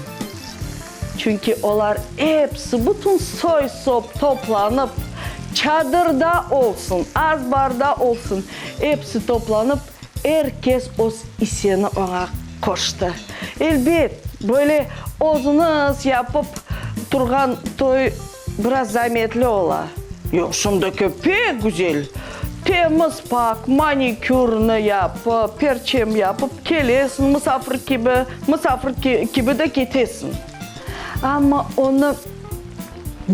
Çünki olar episi, bütün soy-sop toplanıp, çadırda olsun, azbarda olsun, episi toplanıp, er kes öz isseni oña qoştı. Elbet, böyle özüñiz yapıp turğan toy biraz zametli ola. Yoq, şimdiki pek güzel, temiz-pak, manikürni yapıp, perçem yapıp kelesiñ, musafir kibi, musafir kibi de ketesiñ. Amma onı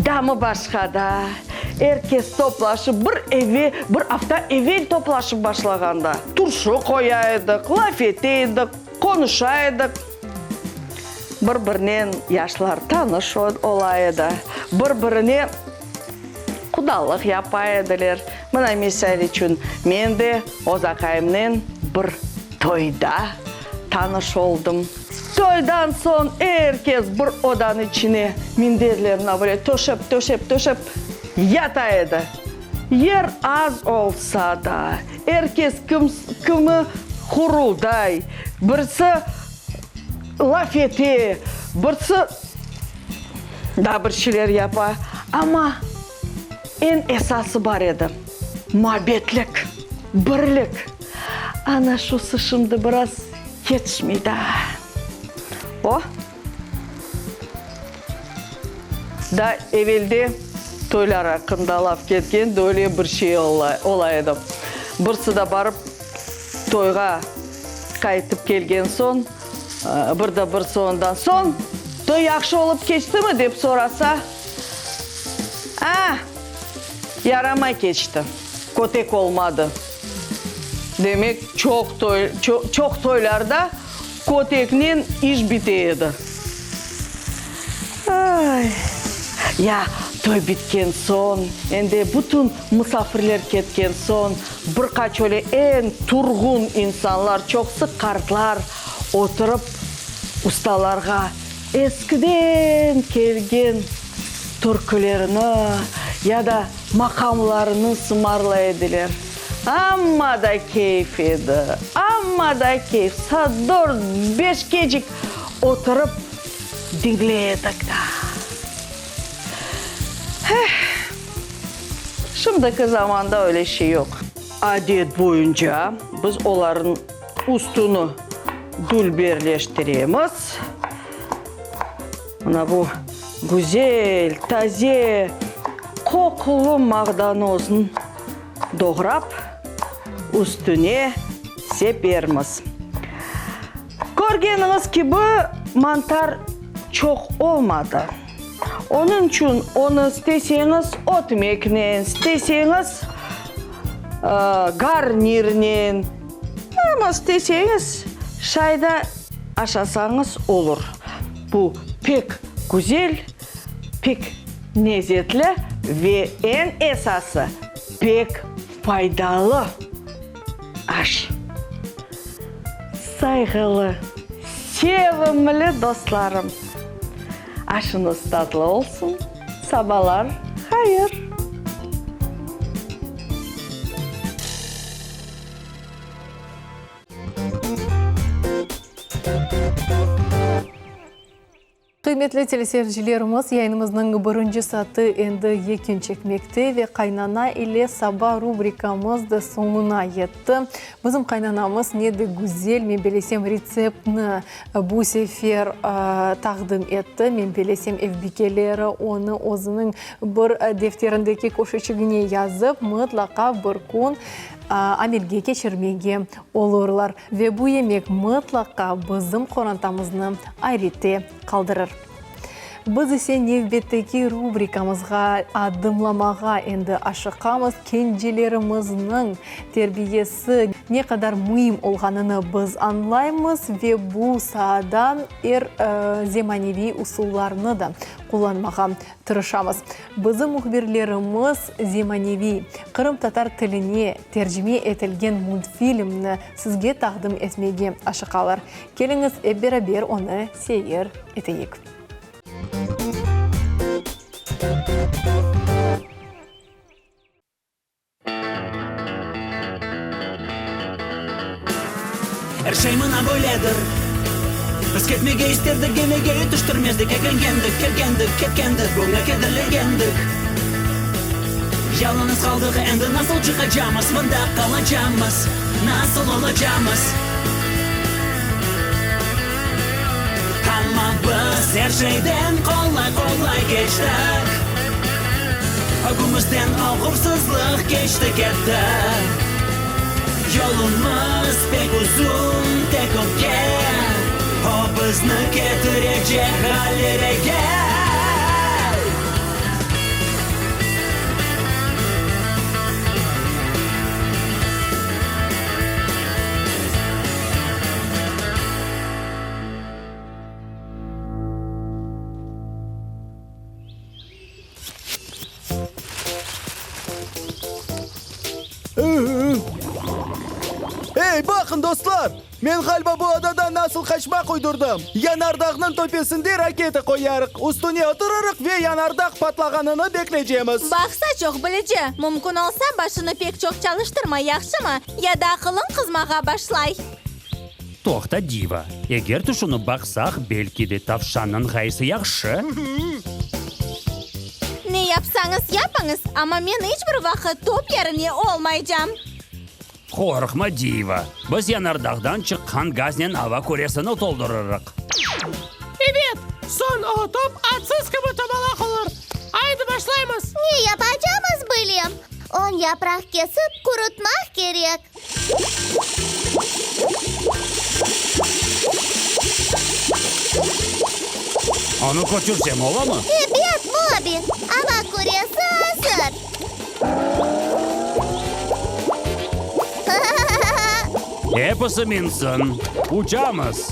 damı başqa da, er kes toplaşıp bir eve, bir afta evel toplaşıp başlağanda, turşu qoya edik, laf ete edik, qonuşa edik. Bir-birinen yaşlar tanış ola edi, bir-birine qudalıq yapa ediler. Mına, misal içün, men de öz aqayımnen bir toyda tanış oldım. Toydan soñ er kes bir odanıñ içine minderlerini böyle töşep, töşep, töşep yata edi. Yer az olsa da, er kes kim, kimi hurulday, birisi laf ete, birisi daa bir şeyler yapa, amma eñ esası bar edi, muabbetlik, birlik. Ana şusı şimdi biraz yetişmey daa. O. Daa evelde toylar aqqında laf ketken öyle bir şey ola edi. Birisi de barıp toyğa qaytıp kelgen soñ, bir de birisi ondan, Soñ, toy yahşı olıp keçtimi? dep sorasa, A, yaramay keçti, kötek olmadı. Demek, çoq toy, çoq toylarda Köteknen iş bite edi. Ay! Ya toy bitken soñ, endi bütün musafirler ketken soñ, bir qaç öyle eñ turğun insanlar, çoqusı qartlar, oturıp ustalarğa eskiden kelgen türkülerini ya da maqamlarını sımarlay ediler. Amma da keyf edi, amma da keyf, saat dört, beşkecik oturıp diñley edik daa. Eh! Şimdiki zamanda öyle şey yoq. Adet boyunca biz olarnıñ üstüni dülberleştiremiz. Mına bu güzel, taze, qoqulı mağdanoznı doğrap, üstüne sepermiz. Körgeniñiz kibi, mantar çoq olmadı. Onıñ içün onı isteseñiz ötmeknen, isteseñiz garnirnen, amma isteseñiz şayda aşasañız olur. Bu pek güzel, pek lezetli ve eñ esası pek faydalı aş. Sayğılı, sevimli dostlarım! Aşıñız tatlı olsun, sabalar hayır! Qıymetli teleseyircilerimiz, yayınımıznıñ birinci saatı endi yekün çekmekte ve Qaynana ile saba rubrikamız da soñuna yetti. Bizim qaynanamız ne de güzel, men bilesem, retseptni bu sefer taqdim etti. Men bilesem, ev bikeleri onı özüniñ bir defterindeki köşeçigine yazıp, mıtlaqa bir kün amelge keçirmege olurlar. Ve bu yemek mıtlaqa bizim qorantamıznı ayrette qaldırır. Biz ise nevbetteki rubrikamızğa adımlamağa endi aşıqamız, kencelerimizniñ terbiyesi ne qadar müim olğanını biz añlaymız ve bu saada er zemaneviy usullarnı da qullanmağa tırışamız. Bizim mühbirlerimiz zemaneviy qırımtatar tiline tercime etilgen multfilmni sizge taqdim etmege aşıqalar. Keliñiz, ep beraber onı seyir eteyik. Er şey mına böyledir. Biz ketmege isterdik, gemige yetiştirmezdik, Eglengendik, kelgendik, ketkendik, buña kederlengendik. Yalıñız qaldıq, endi nasıl çıqacamız, mında qalacamız, nasıl olacamız? Amma biz er şeyden qolay-qolay keçtik, Ögümizden oğursızlıq keçti ketti. Yolumız pek uzun, tek ögge, O bizni ketirecek ğalebege. Ey, baqın, dostlar! Men ğaliba bu adadan nasıl qaçmaq uydurdım. Yanardağnıñ töpesinde raketa qoyarıq, üstüne oturırıq ve yanardağ patlağanını bekleycemiz. Baqsa, çoq bilici. Mümkün olsa, başını pek çoq çalıştırma, yahşımı? Ya da aqılıñ qızmağa başlay. Toqta, Diva, eger tüşünip baqsaq, belki de tavşannıñ ğayesi yahşı? Ne yapsañız yapıñız, amma men iç bir vaqıt top yerine olmaycam. Qorqma, Diva, biz yanardağdan çıqqan gaznen ava küresini toldurırıq. Ebet, soñ o top atsız kibi tomalaq olur. Aydı, başlaymız! Ne yapacamız bilem. On yapraq kesip qurutmaq kerek. Onı köçürsem olamı? Ebet, Mobi, ava küresi azır. Episi minsin, uçamız!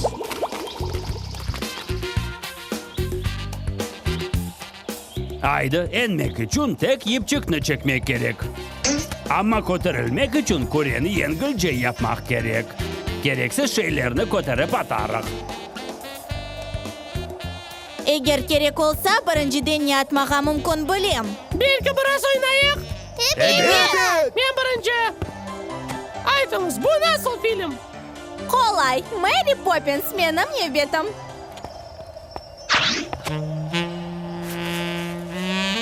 Aydı, enmek içün tek yipçikni çekmek kerek. Amma köterilmek içün küreni yengilce yapmaq kerek. Kereksiz şeylerni köterip atarıq. Eger kerek olsa, birinciden ne atmağa mümkün bilem. Belki biraz oynayıq? Ebet! Men birinci. Aytıñız, bu nasıl film? Qolay, Meri Poppins, menim nevbetim.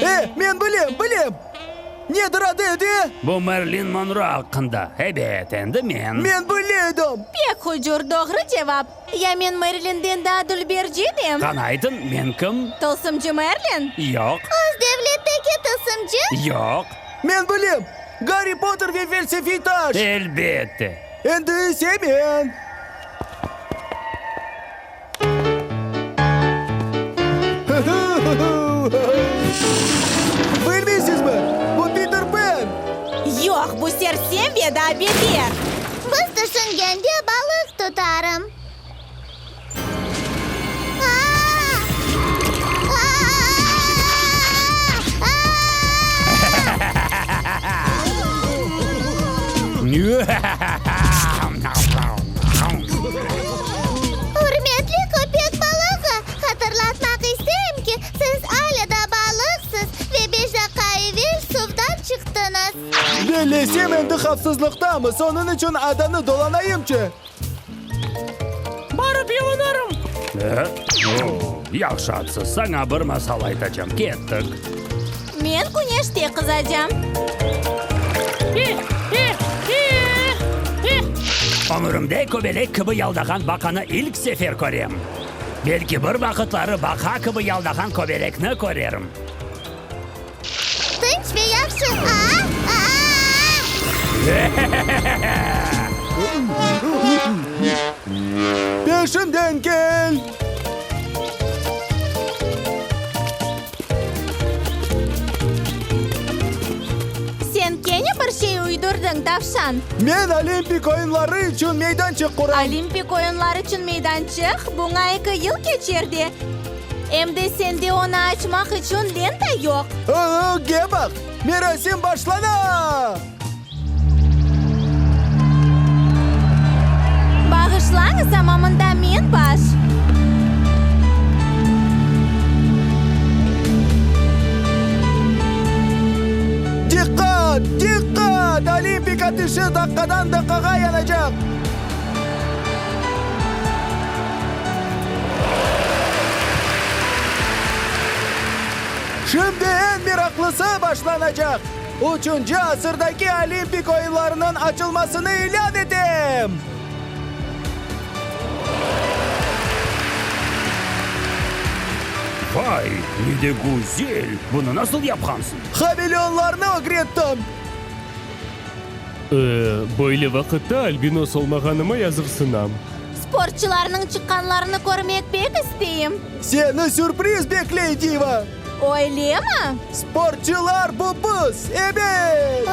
E, men bilem, bilem! Nedir adı edi? Bu Merlin Monro aqqında. Ebet, endi men. Men bile edim! Pek hucur, doğru cevap. Ya men Merlinden daa dülberci edim? Qana aytıñ, men kim? Tılsımcı Merlin? Yoq. Öz devletteki tılsımcı? Yoq. Men bilem! Garri Potter ve felsefiy taş! Elbette! Endi ise men! Bilmeysizmi? Bu Piter Pen! Yoq, bu sersem ve daa beter! Biz tüşüngende balıq tutarım. Ürmetli köpek balığı, hatırlatmaq isteyim ki, siz alâ da balıqsız ve beş daqqa evel suvdan çıqtıñız. Bellesem, endi havfsızlıqtamız, onıñ içün adanı dolanayımçı. Barıp yuvunırım. Yahşı atsız, saña bir masal aytacam, kettik. Men küneşte qızacam. Ömürimde köbelek kibi yaldağan baqanı ilk sefer körem. Belki bir vaqıtları baqa kibi yaldağan köbelekni körerim. Tınç ve yahşı. A-a! A-a! Peşimden kel! Sen kene bir şey uydurdıñ, tavşan. Men Olimpik oyunları içün meydançıq quram. Olimpik oyunları içün meydançıq? Buña eki yıl keçer de. Em de sende onı açmaq içün lenta yoq. Ögge baq, merasim başlana! Bağışlañız, amma mında men baş. Diqqat! Diqqat! Olimpik ateşi daqqadan daqqağa yanacaq! Şimdi eñ meraqlısı başlanacaq, üçünci asırdaki Olimpik oyunlarınıñ açılmasını ilân etem! Vay, ne de güzel! Bunı nasıl yapqansıñ? Hameleonlarnı ögrettim! E, böyle vaqıtta albinos olmağanıma yazıqsınam. Sportçılarnıñ çıqqanlarını körmek pek isteyim. Seni sürpriz bekley, Diva! Öylemi? Sportçılar, bu biz! Ebet!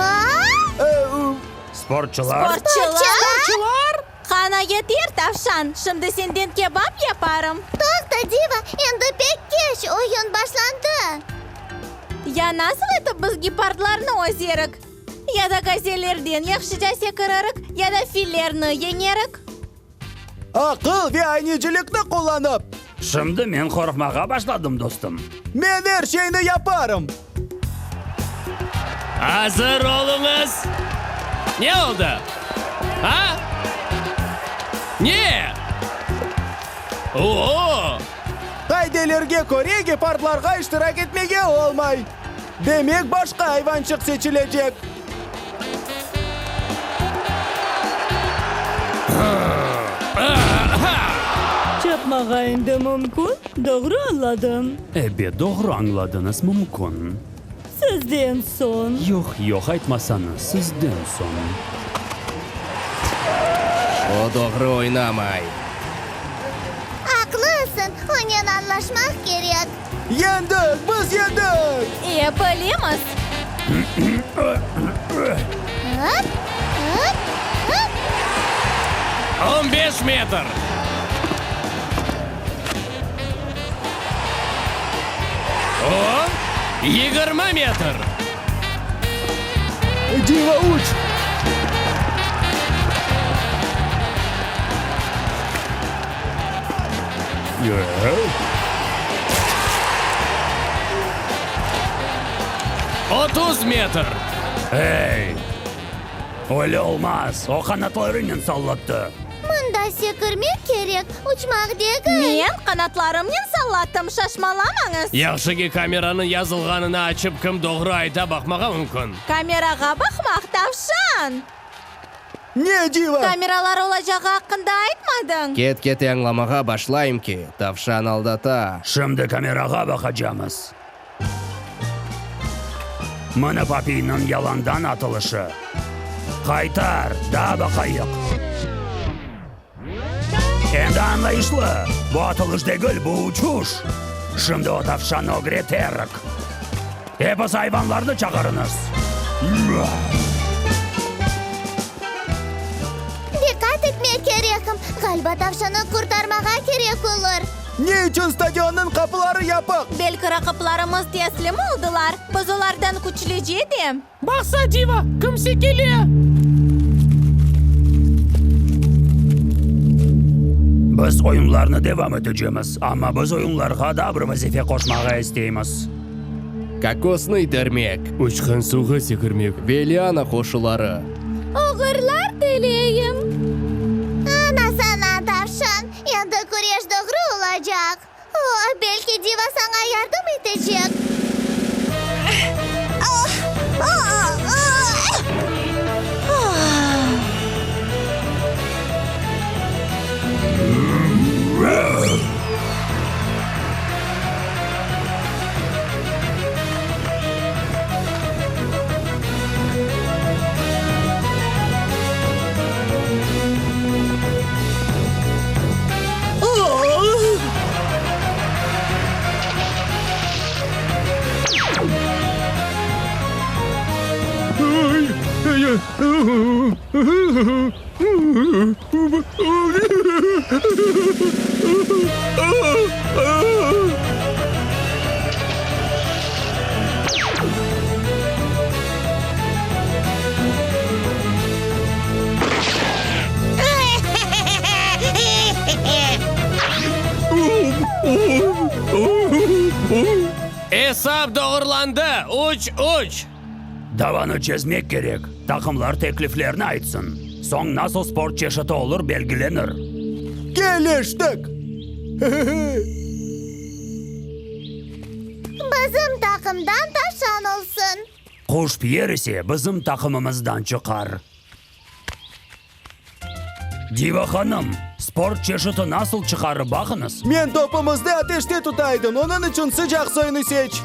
Sportçılar? Sportçılar! Qana yeter, tavşan, şimdi senden kebap yaparım. Toqta, Diva, endi pek keç, oyun başlandı. Ya nasıl etip biz gepardlarnı özerik? Ya da gazellerden yahşıca sekiririk, ya da fillerni yeñerik. Aqıl ve aynecilikni qullanıp. Şimdi men qorqmağa başladım, dostum. Men er şeyni yaparım. Azır oluñız! Ne oldı? A? Ne? O-o! Qaidelerge köre, gepardlarğa iştirak etmege olmay. Demek, başqa ayvançıq seçilecek. Çapmağa endi mümkün, doğru añladım? Ebet, doğru añladıñız, mümkün. Sizden soñ. Yoq, yoq, aytmasañız, sizden soñ. O doğru oynamay. Aqlısıñ, onen añlaşmaq kerek. Yendik, biz yendik! E, bilemiz. Hop, hop, hop! On beş metr. O, 20 metr. Diva, uç! 30 metr. Ey! Öyle olmaz, o qanatlarınen sallattı. Mında. Mında sekirmek kerek, uçmaq degil. Men qanatlarımnen sallattım, şaşmalamañız. Yahşı ki, kameranıñ yazılğanını açıp, kim doğru ayta baqmağa mümkün. Kamerağa baqmaq, tavşan! Ne, Diva? Kameralar olacağı aqqında aytmadıñ. Ket-kete añlamağa başlayım ki, tavşan aldata. Şimdi kamerağa baqacamız. Mına Papiyniñ yalandan atılışı. Qaytar, daa baqayıq. Endi añlayışlı, bu atılış degil, bu uçuş. Şimdi o tavşannı ögreterik. Episi ayvanlarnı çağırıñız. Diqqat etmek kerekim, ğaliba tavşannı qurtarmağa kerek olur. Ne içün stadionnıñ qapıları yapıq? Belki raqiplarımız teslim oldılar, biz olardan küçlüce de. Baqsa, Diva, kimse kele! Biz oyunlarnı devam etecemiz, amma biz oyunlarğa daa bir vazife qoşmağa isteymiz. Kokosnı itermek. Uçqan suvğa sekirmek. Ve liana qoşuları. Oğurlar tileyim. Ana sana, tavşan, endi küreş doğru olacaq. O, belki Diva saña yardım etecek. Esap doğrulandı, üç, üç. Davanı çezmek kerek, taqımlar tekliflerini aytsın. Soñ nasıl sport çeşiti olur belgilenir. Keliştik! Bizim taqımdan tavşan olsun. Quş Pyer ise bizim taqımımızdan çıqar. Diva hanım, sport çeşiti nasıl çıqarı baqıñız. Men topumızdı ateşte tutaydım, onıñ içün sıcaq soyunı seç.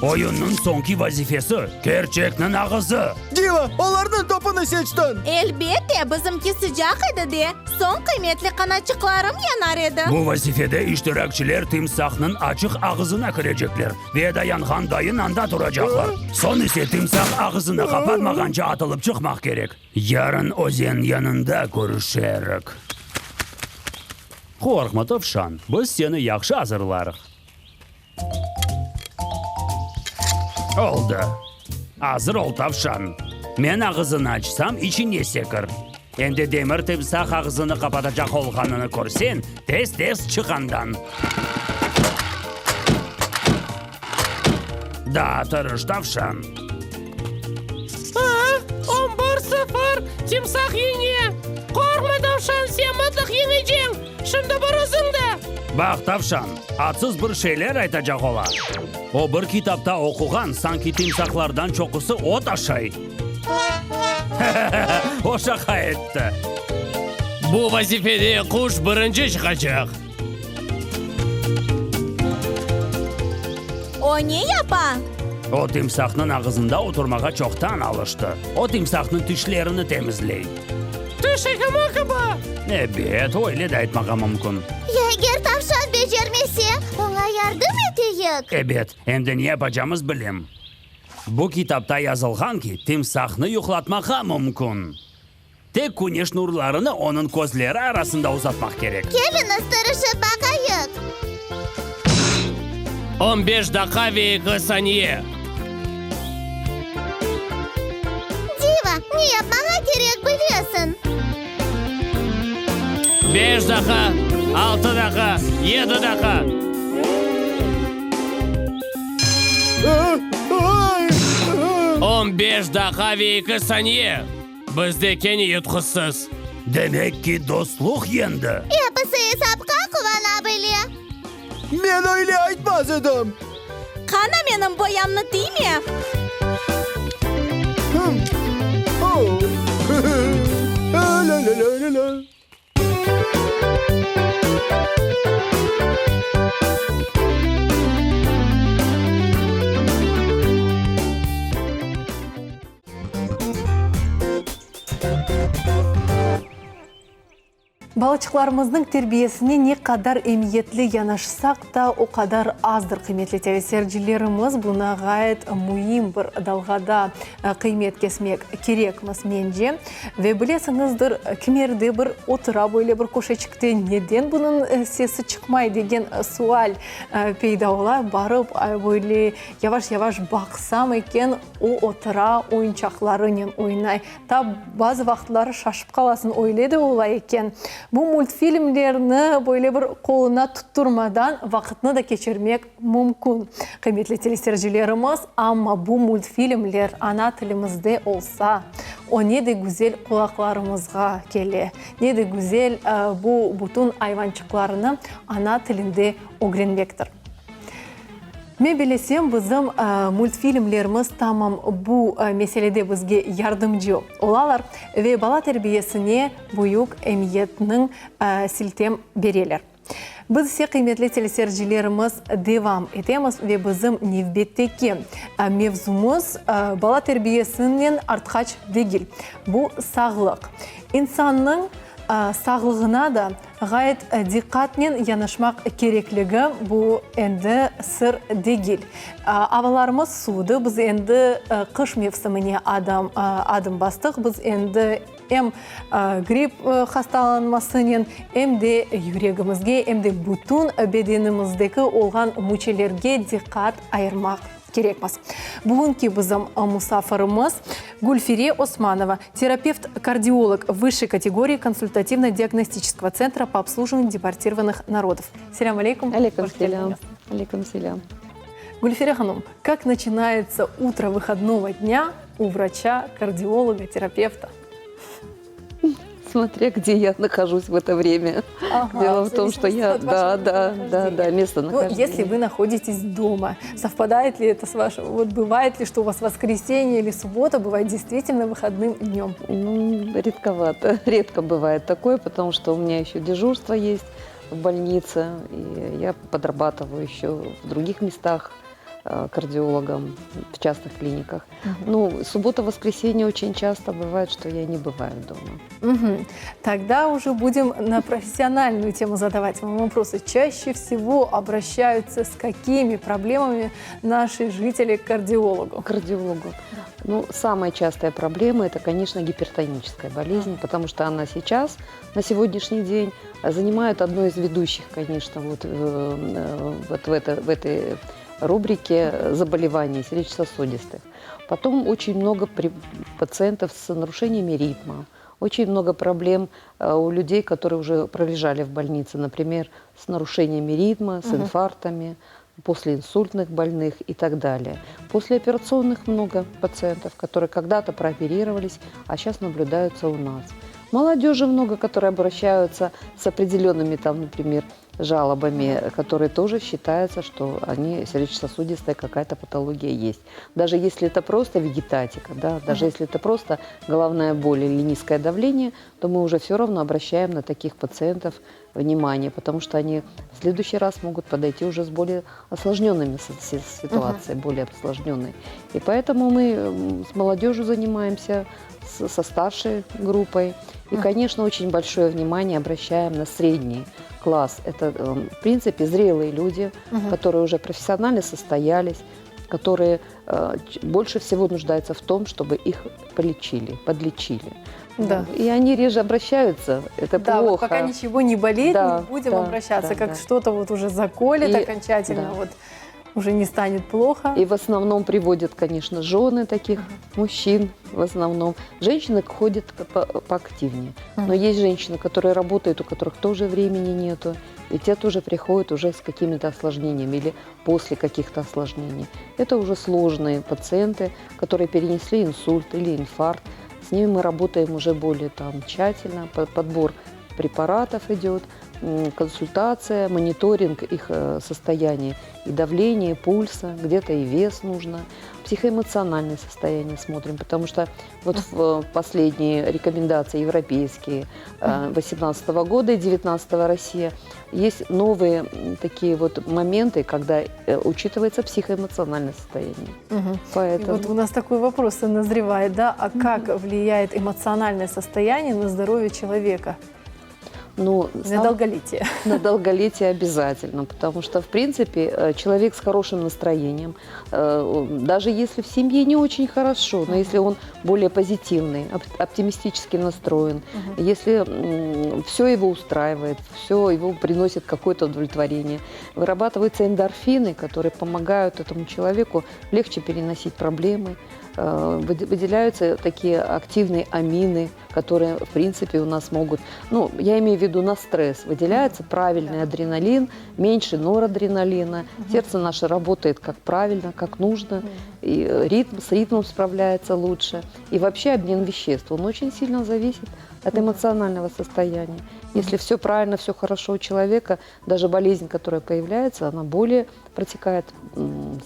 Oyunnıñ soñki vazifesi, kerçekniñ ağızı. Diva, olarnıñ topunı seçtiñ. Elbette, bizimki sıcaq edi de, soñ qıymetli qanaçıqlarım yanar edi. Bu vazifede iştirakçiler timsahnıñ açıq ağızına kirecekler ve dayanğan dayın anda turacaqlar. Soñ ise timsah ağızını qapatmağance atılıp çıqmaq kerek. Yarın özen yanında körüşerik. Qorqma, tavşan, biz seni yahşı azırlarıq. Oldı. Azır ol, tavşan. Men ağızını açsam, içine sekir. Endi demir timsah ağızını qapatacaq olğanını körseñ, tez-tez çıq andan. Daa tırış, tavşan. A, on bir, sıfır, timsah yeñe! Qorqma, tavşan, sen mıtlaq yeñeceñ! Şimdi bir özüñ de! Baq, tavşan, atsız bir şeyler aytacaq ola. O bir kitapta oquğan, sanki timsahlardan çoqusı ot aşay. O şaqa etti. Bu vazifede quş birinci çıqacaq. O ne yapa? O timsahnıñ ağızında oturmağa çoqtan alıştı. O timsahnıñ tişlerini temizley. Tiş ekimi kibi. Ebet, öyle de aytmağa mümkün. Ya eger tavşan becermese, oña yardım eteyik? Ebet, endi ne yapacamız bilem. Bu kitapta yazılğan ki, timsahnı yuqlatmağa mümkün. Tek küneş nurlarını onıñ közleri arasında uzatmaq kerek. Keliñiz, tırışıp baqayıq. On beş daqqa ve eki saniye. Diva, ne yapmağa kerek bilesiñ. Beş daqqa, altı daqqa, yedi daqqa. 15 daqqa ve eki saniye! Bizde kene yutquzsız. Demek ki, dostluq yendi. Episi esapqa quvana bile. Men öyle aytmaz edim. Qana menim boyamnı tiyme! Balaçıqlarımıznıñ terbiyesine ne qadar emiyetli yanaşsaq da, o qadar azdır, qıymetli teleseyircilerimiz, buña ğayet müim bir dalğada qıymet kesmek kerekmiz, mence. Ve bilesiñizdir, kimerde bir otura böyle bir köşeçikte, neden bunıñ sesi çıqmay degen sual peyda ola, barıp böyle yavaş-yavaş baqsam eken, o otura, oyunçaqlarınen oynay. Ta bazı vaqıtları şaşıp qalasıñ, öyle de ola eken. Bu multfilmlerni böyle bir qoluna tutturmadan vaqıtnı da keçirmek mümkün, qıymetli teleseyircilerimiz, amma bu multfilmler ana tilimizde olsa, o ne de güzel qulaqlarımızğa kele, ne de güzel bu bütün ayvançıqlarnı ana tilinde ögrenmektir. Men bilesem, bizim multfilmlerimiz tamam bu meselede bizge yardımcı olalar ve bala terbiyesine büyük emiyetniñ siltem bereler. Biz ise, qıymetli teleseyircilerimiz, devam etemiz ve bizim nevbetteki mevzumız bala terbiyesinen artqaç degil, bu sağlıq. İnsannıñ sağlığına da ğayet diqqatnen yanaşmaq kerekligi, bu endi sır degil. Avalarımız suvudı, biz endi qış mevsimine adım adım bastıq, biz endi em gripp hastalanmasınen, em de yüregimizge, em de bütün bedenimizdeki olğan müçelerge diqqat ayırmaq kerekmiz. Bugünki bizim musafirimiz Gülfire Osmanova, terapevt-kardiolog vısşey kategoriyi konsultativno-diagnostiçeskogo tsentra po obslujivaniyu deportirovanıh narodov. Selâm aleykum, Aleykum selâm, aleykum selâm. Gülfire hanım, kak načinayetsa utro vıhodnogo dnâ u vraça, kardiologa, terapevta? Смотря где я нахожусь в это время. Ага, Дело в том, что я... Да, да, да, да, место Ну, если вы находитесь дома, совпадает ли это с вашим... Вот бывает ли, что у вас воскресенье или суббота бывает действительно выходным днем? Ну, редковато. Редко бывает такое, потому что у меня еще дежурство есть в больнице, и я подрабатываю еще в других местах э, кардиологом в частных клиниках. Угу. Ну, суббота-воскресенье очень часто бывает, что я не бываю дома. Угу. Тогда уже будем на профессиональную тему задавать вам вопросы. Чаще всего обращаются с какими проблемами наши жители к кардиологу? К кардиологу. Ну, самая частая проблема – это, конечно, гипертоническая болезнь, потому что она сейчас, на сегодняшний день, занимает одно из ведущих, конечно, вот, э, э, вот в, это, в этой рубрике заболеваний сердечно-сосудистых. Потом очень много при, пациентов с нарушениями ритма, очень много проблем э, у людей, которые уже пролежали в больнице, например, с нарушениями ритма, с угу. инфарктами, послеинсультных больных и так далее. Послеоперационных много пациентов, которые когда-то прооперировались, а сейчас наблюдаются у нас. Молодежи много, которые обращаются с определенными, там, например, жалобами, которые тоже считаются, что они сердечно-сосудистая какая-то патология есть. Даже если это просто вегетатика, да, даже если это просто головная боль или низкое давление, то мы уже все равно обращаем на таких пациентов внимание, потому что они в следующий раз могут подойти уже с более осложненными ситуацией, более осложненной. И поэтому мы с молодежью занимаемся, с, со старшей группой. И, конечно, очень большое внимание обращаем на средний класс. Это, эм, в принципе, зрелые люди, угу. которые уже профессионально состоялись, которые э, больше всего нуждаются в том, чтобы их полечили, подлечили. Да. И они реже обращаются. Это да, плохо. Вот пока ничего не болит, да, не будем да, обращаться. Да, как да. что-то вот уже заколет И, окончательно, да. вот уже не станет плохо. И в основном приводят, конечно, жены таких мужчин в основном. Женщины ходят по поактивнее. Но есть женщины, которые работают, у которых тоже времени нету. И те тоже приходят уже с какими-то осложнениями или после каких-то осложнений. Это уже сложные пациенты, которые перенесли инсульт или инфаркт. С ними мы работаем уже более там, тщательно, подбор препаратов идет, консультация, мониторинг их э, состояния и давления, и пульса, где-то и вес нужно, психоэмоциональное состояние смотрим, потому что вот в последние рекомендации европейские 2018 э, года и 2019 Россия есть новые такие вот моменты, когда э, учитывается психоэмоциональное состояние. Угу. Поэтому... И вот у нас такой вопрос назревает, да, а как угу. влияет эмоциональное состояние на здоровье человека? Ну, на сам, долголетие. На долголетие обязательно, потому что, в принципе, э, человек с хорошим настроением, э, даже если в семье не очень хорошо, но если он более позитивный, оптимистически настроен, угу. если все его устраивает, все его приносит какое-то удовлетворение, вырабатываются эндорфины, которые помогают этому человеку легче переносить проблемы, э, выделяются такие активные амины, которые, в принципе, у нас могут, ну, я имею в виду на стресс, выделяется правильный адреналин, меньше норадреналина, сердце наше работает как правильно, как нужно, и ритм, с ритмом справляется лучше. И вообще обмен веществ, он очень сильно зависит от эмоционального состояния. Если все правильно, все хорошо у человека, даже болезнь, которая появляется, она более протекает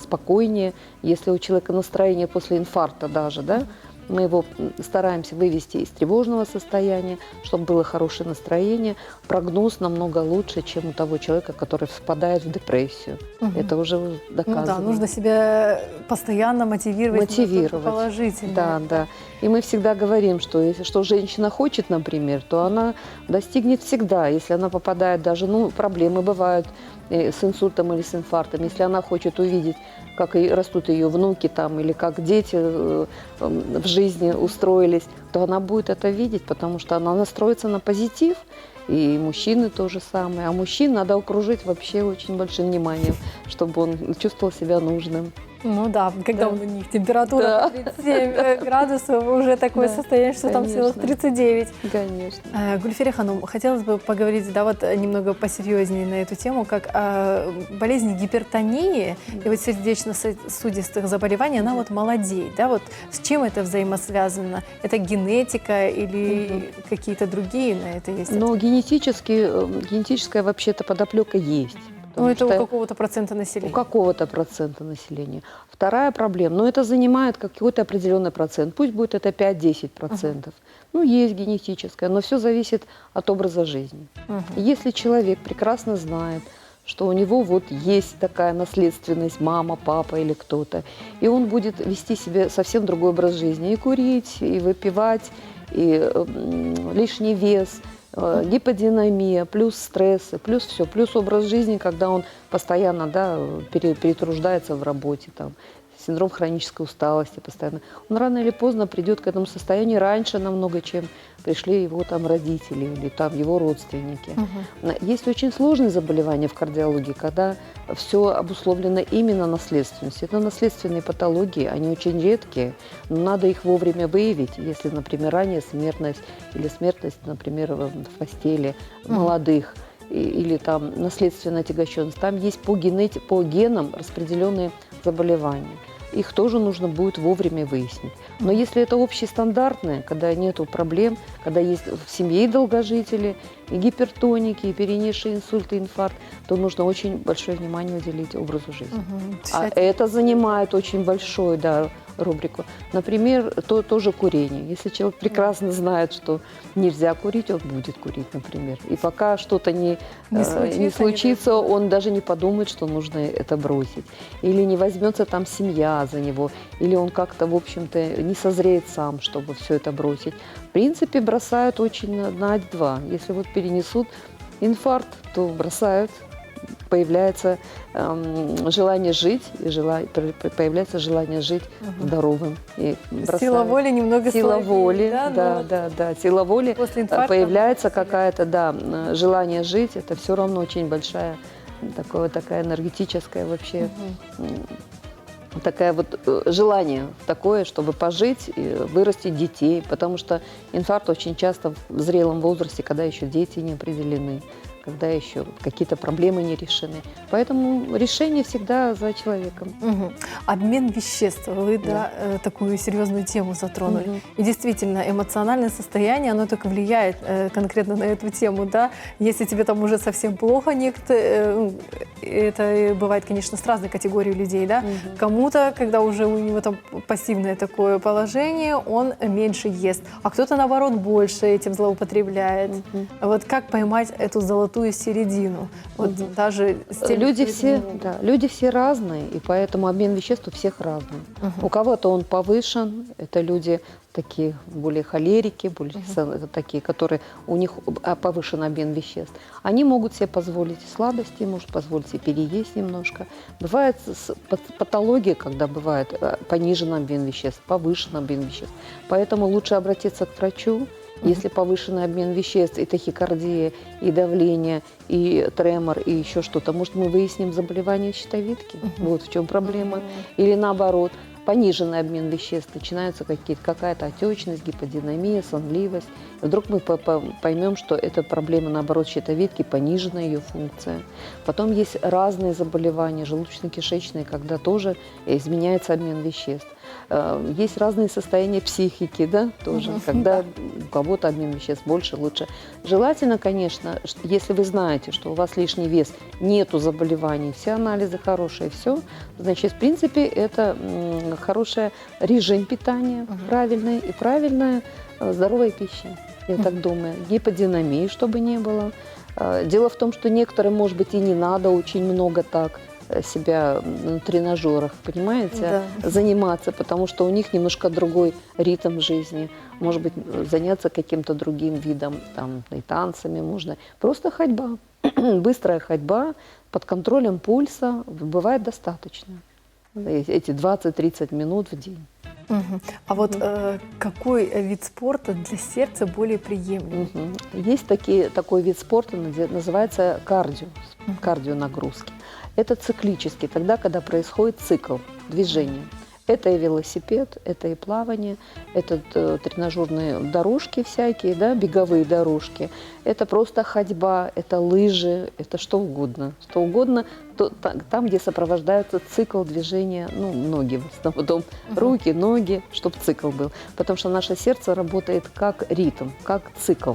спокойнее. Если у человека настроение после инфаркта даже, да, мы его стараемся вывести из тревожного состояния, чтобы было хорошее настроение. Прогноз намного лучше, чем у того человека, который впадает в депрессию. Угу. Это уже доказано. Ну да, нужно себя постоянно мотивировать. Мотивировать. Положительно. Да, да. И мы всегда говорим, что если что женщина хочет, например, то она достигнет всегда. Если она попадает даже, ну, проблемы бывают э, с инсультом или с инфарктом. Если она хочет увидеть, как и растут ее внуки там, или как дети э, в жизни устроились, то она будет это видеть, потому что она настроится на позитив, и мужчины то же самое. А мужчин надо окружить вообще очень большим вниманием, чтобы он чувствовал себя нужным. Ну да, когда да. у них температура да. 37 э, градусов, уже такое да, состояние, что конечно. там целых 39. Конечно. Э, Гульфире Ханум, хотелось бы поговорить, да, вот немного посерьезнее на эту тему, как э, болезнь гипертонии и вот сердечно-сосудистых заболеваний, она вот молодеет, да, вот с чем это взаимосвязано? Это генетика или угу. какие-то другие на это есть? Ну, генетически, э, генетическая вообще-то подоплека есть. Ну, это у какого-то процента населения. У какого-то процента населения. Вторая проблема, но это занимает какой-то определенный процент, пусть будет это 5-10 процентов. Uh-huh. Ну, есть генетическое, но все зависит от образа жизни. Uh-huh. Если человек прекрасно знает, что у него вот есть такая наследственность, мама, папа или кто-то, и он будет вести себе совсем другой образ жизни, и курить, и выпивать, и лишний вес – Э, гиподинамия, плюс стрессы, плюс все, плюс образ жизни, когда он постоянно да, перетруждается в работе, там, синдром хронической усталости постоянно. Он рано или поздно придет к этому состоянию раньше намного, чем пришли его там родители или там его родственники. Угу. Есть очень сложные заболевания в кардиологии, когда все обусловлено именно наследственностью. Это наследственные патологии, они очень редкие, но надо их вовремя выявить. Если, например, ранняя смертность или смертность, например, в постели угу. молодых, или там наследственная отягощенность, там есть по, генете, по генам распределенные заболевания их тоже нужно будет вовремя выяснить. Но если это общестандартное, когда нету проблем, когда есть в семье и долгожители, и гипертоники, и перенесшие инсульт, и инфаркт, то нужно очень большое внимание уделить образу жизни. Угу. А это занимает очень большую да, рубрику. Например, то, тоже курение. Если человек прекрасно знает, что нельзя курить, он будет курить, например. И пока что-то не, не, случится, не случится, он даже не подумает, что нужно это бросить. Или не возьмется там семья за него, или он как-то, в общем-то, не созреет сам, чтобы все это бросить. В принципе, бросают очень на два. Если вот перенесут инфаркт, то бросают появляется э, желание жить, и жела, появляется желание жить угу. здоровым. И бросают. Сила воли немного Сила слабее, воли, да, да, Но да, да. Сила воли после инфаркта появляется какая-то, да, желание жить, это все равно очень большая, такое, такая энергетическая вообще угу такая вот э, желание такое, чтобы пожить, вырастить детей, потому что инфаркт очень часто в зрелом возрасте, когда еще дети не определены. когда еще какие-то проблемы не решены. Поэтому решение всегда за человеком. Угу. Обмен веществ. Вы да. Да, э, такую серьезную тему затронули. Угу. И действительно, эмоциональное состояние, оно только влияет э, конкретно на эту тему. Да? Если тебе там уже совсем плохо, некто, э, ну, это бывает, конечно, с разной категорией людей. Да? Угу. Кому-то, когда уже у него там пассивное такое положение, он меньше ест, а кто-то, наоборот, больше этим злоупотребляет. Угу. Вот как поймать эту золотую середину? Вот угу. даже с тем, люди все, да, люди все разные, и поэтому обмен веществ у всех разный. Угу. У кого-то он повышен, это люди такие более холерики, более угу. такие, которые у них а, повышен обмен веществ. Они могут себе позволить сладости, могут позволить себе переесть немножко. Бывает патология, когда бывает э, понижен обмен веществ, повышен обмен веществ. Поэтому лучше обратиться к врачу, если повышенный обмен веществ, и тахикардия, и давление, и тремор, и еще что-то, может, мы выясним заболевание щитовидки? Угу. Вот в чем проблема. Угу. Или наоборот, пониженный обмен веществ, начинаются какие-то, какая-то отечность, гиподинамия, сонливость. И вдруг мы поймем, что это проблема, наоборот, щитовидки, понижена ее функция. Потом есть разные заболевания, желудочно-кишечные, когда тоже изменяется обмен веществ. Э, есть разные состояния психики, да, тоже, угу. когда у кого-то обмен веществ больше, лучше. Желательно, конечно, если вы знаете, что у вас лишний вес, нету заболеваний, все анализы хорошие, все, значит, в принципе, это хороший режим питания, угу. правильный и правильная э, здоровая пища, я угу. так думаю. Гиподинамии, чтобы не было. Э, дело в том, что некоторым, может быть, и не надо очень много так себя на тренажерах, понимаете, да. заниматься, потому что у них немножко другой ритм жизни. Может быть, заняться каким-то другим видом, там, и танцами можно. Просто ходьба, быстрая ходьба под контролем пульса бывает достаточно. Эти 20-30 минут в день. Угу. А вот э, какой вид спорта для сердца более приемлем? Угу. Есть такие, такой вид спорта, называется кардио, угу. кардионагрузки. Это циклический, тогда, когда происходит цикл движения. Это и велосипед, это и плавание, это э, тренажерные дорожки всякие, да, беговые дорожки. Это просто ходьба, это лыжи, это что угодно. Что угодно, то, там, где сопровождается цикл движения, ну, ноги в основном, руки, ноги, чтобы цикл был. Потому что наше сердце работает как ритм, как цикл.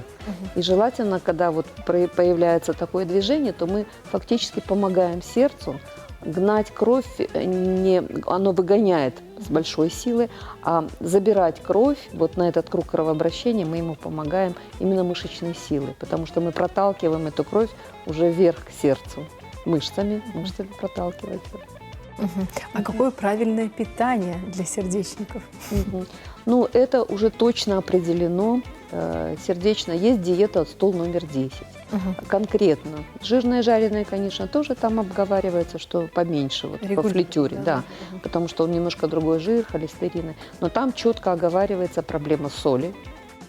И желательно, когда вот появляется такое движение, то мы фактически помогаем сердцу гнать кровь, э, не, оно выгоняет с большой силы, а забирать кровь вот на этот круг кровообращения мы ему помогаем именно мышечной силой, потому что мы проталкиваем эту кровь уже вверх к сердцу мышцами, мышцами проталкивается. Угу. А какое правильное питание для сердечников? Угу. Ну, это уже точно определено э, сердечно. Есть диета стол номер 10. Угу. Конкретно. Жирное жареное, конечно, тоже там обговаривается, что поменьше вот, по фритюре, да, да угу. потому что он немножко другой жир, холестерины. Но там четко оговаривается проблема соли.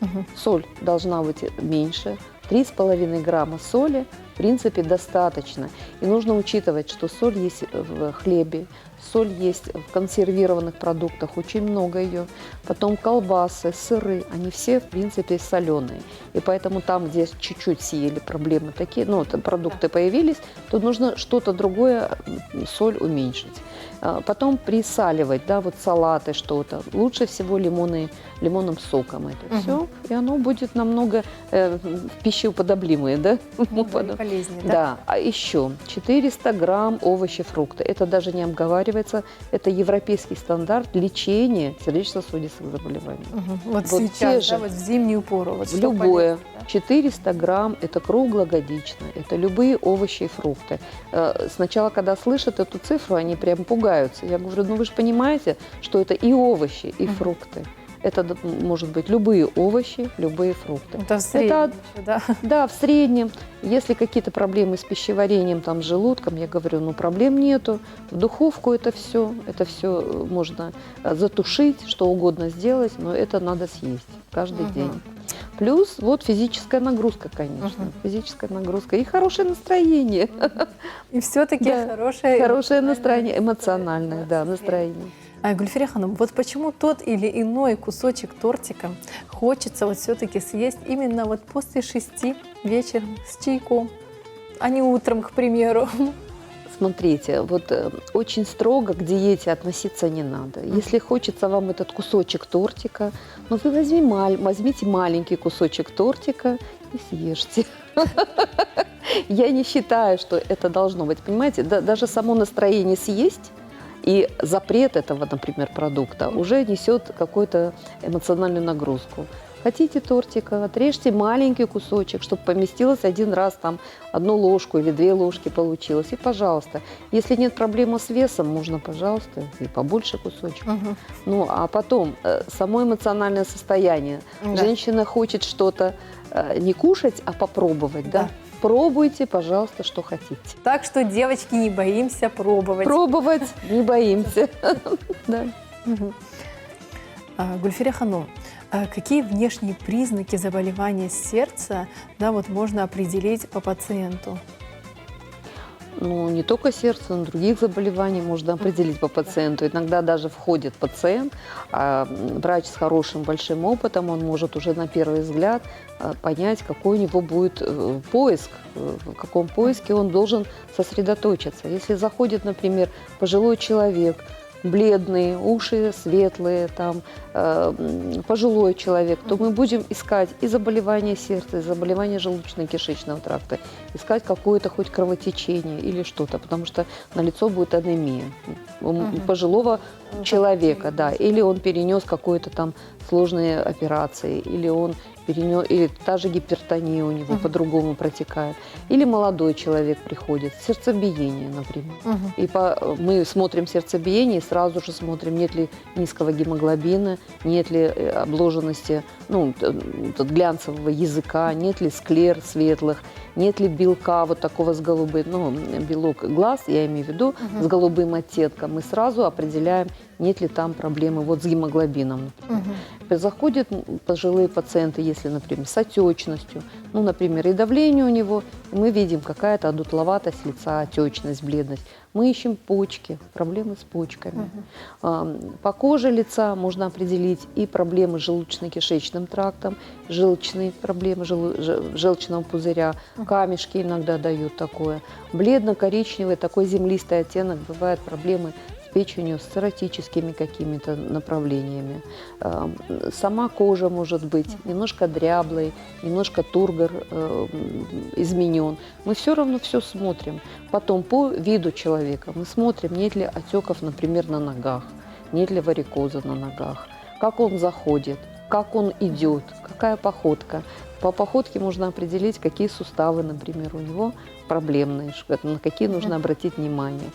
Угу. Соль должна быть меньше. 3,5 грамма соли, в принципе, достаточно. И нужно учитывать, что соль есть в хлебе, соль есть в консервированных продуктах, очень много ее. Потом колбасы, сыры, они все, в принципе, соленые. И поэтому там, где чуть-чуть съели, проблемы такие, ну, продукты появились, то нужно что-то другое, соль уменьшить. А, потом присаливать, да, вот салаты что-то. Лучше всего лимоны, лимонным соком это угу. все. И оно будет намного э, пищеуподоблимое, да? Ну, да, полезнее, да? Да. А еще 400 грамм овощи, фрукты. Это даже не обговаривается. Это европейский стандарт лечения сердечно-сосудистых заболеваний. Угу. Вот, вот сейчас, же, да, вот в зимнюю пору. Вот любое. Полезно, да? 400 грамм – это круглогодично. Это любые овощи и фрукты. Э, сначала, когда слышат эту цифру, они прям пугаются. Я говорю, ну вы же понимаете, что это и овощи, и фрукты. Это может быть любые овощи, любые фрукты. Это в среднем Это, еще, да? Да, в среднем. Если какие-то проблемы с пищеварением, там, с желудком, я говорю, ну проблем нету. В духовку это все, это все э, можно э, затушить, что угодно сделать, но это надо съесть каждый угу. день. Плюс вот физическая нагрузка, конечно. Угу. Физическая нагрузка и хорошее настроение. И все-таки да. хорошее, хорошее настроение, эмоциональное, да, настроение. А, Гульфире ханум, вот почему тот или иной кусочек тортика хочется вот все-таки съесть именно вот после шести вечера с чайком? а не утром, к примеру? Смотрите, вот э, очень строго к диете относиться не надо. Если хочется вам этот кусочек тортика, ну вы возьми, возьмите маленький кусочек тортика и съешьте. Я не считаю, что это должно быть. Понимаете, даже само настроение съесть и запрет этого, например, продукта уже несет какую-то эмоциональную нагрузку. Хотите тортика, отрежьте маленький кусочек, чтобы поместилось один раз там одну ложку или две ложки получилось. И, пожалуйста, если нет проблемы с весом, можно, пожалуйста, и побольше кусочек. Угу. Ну, а потом, э, само эмоциональное состояние. Да. Женщина хочет что-то э, не кушать, а попробовать, да? да? Пробуйте, пожалуйста, что хотите. Так что, девочки, не боимся пробовать. Пробовать не боимся. Да. А, Гульфире Ханум, а какие внешние признаки заболевания сердца да, вот можно определить по пациенту? Ну, не только сердца, но и других заболеваний можно определить по пациенту. Иногда даже входит пациент, а врач с хорошим большим опытом, он может уже на первый взгляд а, понять, какой у него будет э, поиск, э, в каком поиске он должен сосредоточиться. Если заходит, например, пожилой человек, бледные, уши светлые, там, э, пожилой человек, то мы будем искать и заболевания сердца, и заболевания желудочно-кишечного тракта, искать какое-то хоть кровотечение или что-то, потому что на лицо будет анемия угу. пожилого человека, да, или он перенес какую-то там сложные операции, или он перенес, или та же гипертония у него угу. по-другому протекает, или молодой человек приходит, сердцебиение, например. Угу. И по, мы смотрим сердцебиение и сразу же смотрим, нет ли низкого гемоглобина, нет ли э, обложенности, ну, глянцевого языка, нет ли склер светлых, нет ли белка вот такого с голубым, ну, белок глаз, я имею в виду, угу. с голубым оттенком. Мы сразу определяем, нет ли там проблемы вот с гемоглобином. Угу. Заходят пожилые пациенты, если, например, с отечностью, ну, например, и давление у него, мы видим какая-то одутловатость лица, отечность, бледность. Мы ищем почки, проблемы с почками. Угу. По коже лица можно определить и проблемы с желудочно-кишечным трактом, желчные проблемы желчного пузыря, угу. камешки иногда дают такое. Бледно-коричневый, такой землистый оттенок, бывают проблемы печенью, с цирротическими какими-то направлениями. Эм, сама кожа может быть немножко дряблой, немножко тургор э, изменен. Мы все равно все смотрим. Потом по виду человека мы смотрим, нет ли отеков, например, на ногах, нет ли варикоза на ногах, как он заходит, как он идет, какая походка. По походке можно определить, какие суставы, например, у него проблемные, на какие нужно обратить внимание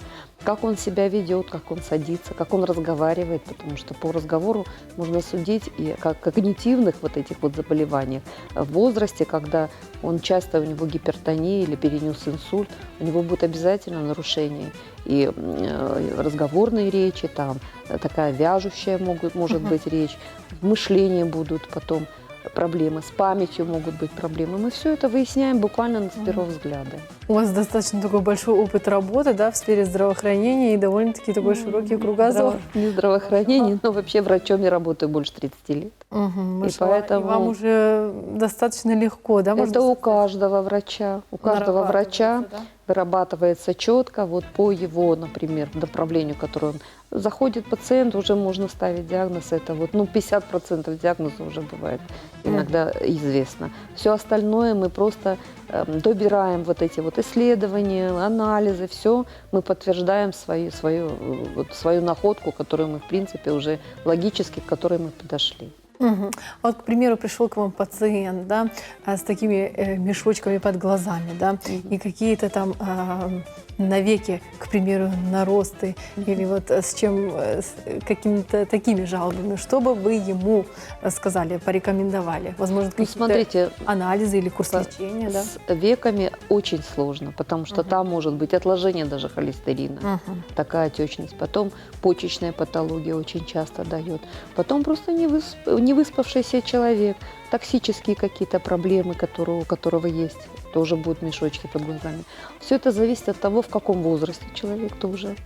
как он себя ведет, как он садится, как он разговаривает, потому что по разговору можно судить и о когнитивных вот этих вот заболеваниях. В возрасте, когда он часто у него гипертония или перенес инсульт, у него будет обязательно нарушение и э, разговорной речи, там э, такая вяжущая могут, может быть речь, в мышлении будут потом проблемы, с памятью могут быть проблемы. Мы все это выясняем буквально с первого взгляда. У вас достаточно такой большой опыт работы да, в сфере здравоохранения и довольно-таки такой широкий кругозор. Не здравоохранение, но вообще врачом я работаю больше 30 лет. Угу, и поэтому и вам уже достаточно легко, да? Это у каждого врача. У каждого врача да? вырабатывается четко вот по его, например, направлению, которое он заходит пациент, уже можно ставить диагноз. Это вот, ну, 50% диагноза уже бывает иногда известно. Все остальное мы просто э, добираем вот эти вот исследования, анализы, все мы подтверждаем свою, свою, э, вот, свою находку, которую мы, в принципе, уже логически, к которой мы подошли. Угу. Вот, к примеру, пришел к вам пациент, да, а, с такими э, мешочками под глазами, да, угу. и какие-то там э, навеки, к примеру, наросты, угу. или вот с чем, э, с какими-то такими жалобами, что бы вы ему сказали, порекомендовали? Возможно, ну, смотрите, анализы или курс лечения, да? С веками очень сложно, потому что угу. там может быть отложение даже холестерина, угу. такая отечность. Потом почечная патология очень часто дает. Потом просто не высп невыспавшийся человек, токсические какие-то проблемы, которые, у которого есть, тоже будут мешочки под глазами. Все это зависит от того, в каком возрасте человек тоже.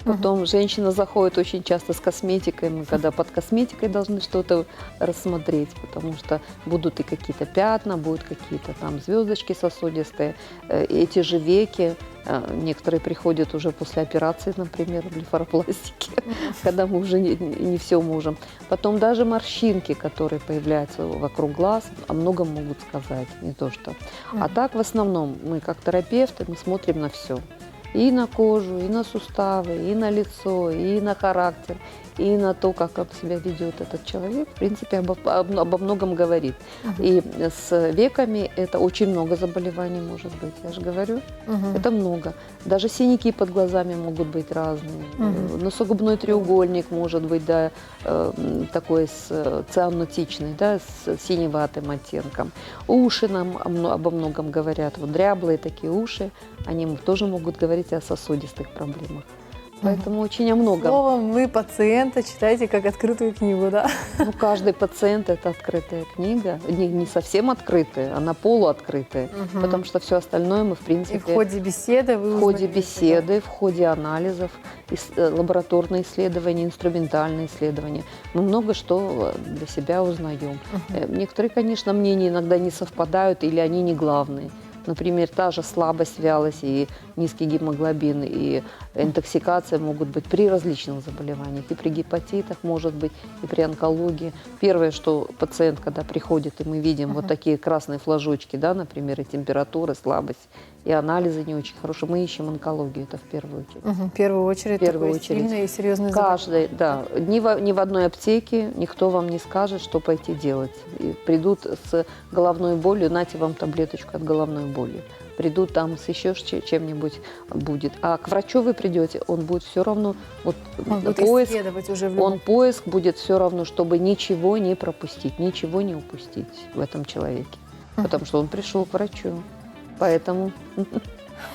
Потом женщина заходит очень часто с косметикой, мы когда под косметикой должны что-то рассмотреть, потому что будут и какие-то пятна, будут какие-то там звездочки сосудистые. Э, эти же веки, э, некоторые приходят уже после операции, например, блефаропластики, когда мы уже не, не все можем. Потом даже морщинки, которые появляются вокруг глаз, о многом могут сказать, не то что. А так в основном мы как терапевты, мы смотрим на все. И на кожу, и на суставы, и на лицо, и на характер, и на то, как он себя ведет этот человек, в принципе, обо, обо многом говорит. Угу. И с веками это очень много заболеваний может быть, я же говорю, угу. это много. Даже синяки под глазами могут быть разные. Угу. Носогубной треугольник может быть, да, э, такой с, цианотичный, да, с синеватым оттенком. Уши нам обо многом говорят. Вот дряблые такие уши, они тоже могут говорить о сосудистых проблемах. Поэтому очень о многом. Словом, вы пациента читаете как открытую книгу, да? Ну, каждый пациент – это открытая книга. Не, не совсем открытая, она полуоткрытая, угу. потому что все остальное мы, в принципе… И в ходе беседы вы В ходе беседы, да? в ходе анализов, э, лабораторные исследования, инструментальные исследования. Мы много что э, для себя узнаем. Угу. Некоторые, конечно, мнения иногда не совпадают или они не главные. Например, та же слабость, вялость и низкий гемоглобин, и интоксикация могут быть при различных заболеваниях, и при гепатитах может быть, и при онкологии. Первое, что пациент, когда приходит, и мы видим uh-huh. вот такие красные флажочки, да, например, и температура, слабость, и анализы не очень хорошие, мы ищем онкологию, это в первую очередь. Угу, в первую очередь, в первую очередь. сильное и серьезное Каждый, да. Ни в, ни в одной аптеке никто вам не скажет, что пойти делать. И придут с головной болью, нате вам таблеточку от головной боли. Придут там с еще чем-нибудь будет. А к врачу вы придете, он будет все равно вот он будет поиск, уже в он поиск будет все равно, чтобы ничего не пропустить, ничего не упустить в этом человеке, потому что он пришел к врачу. Поэтому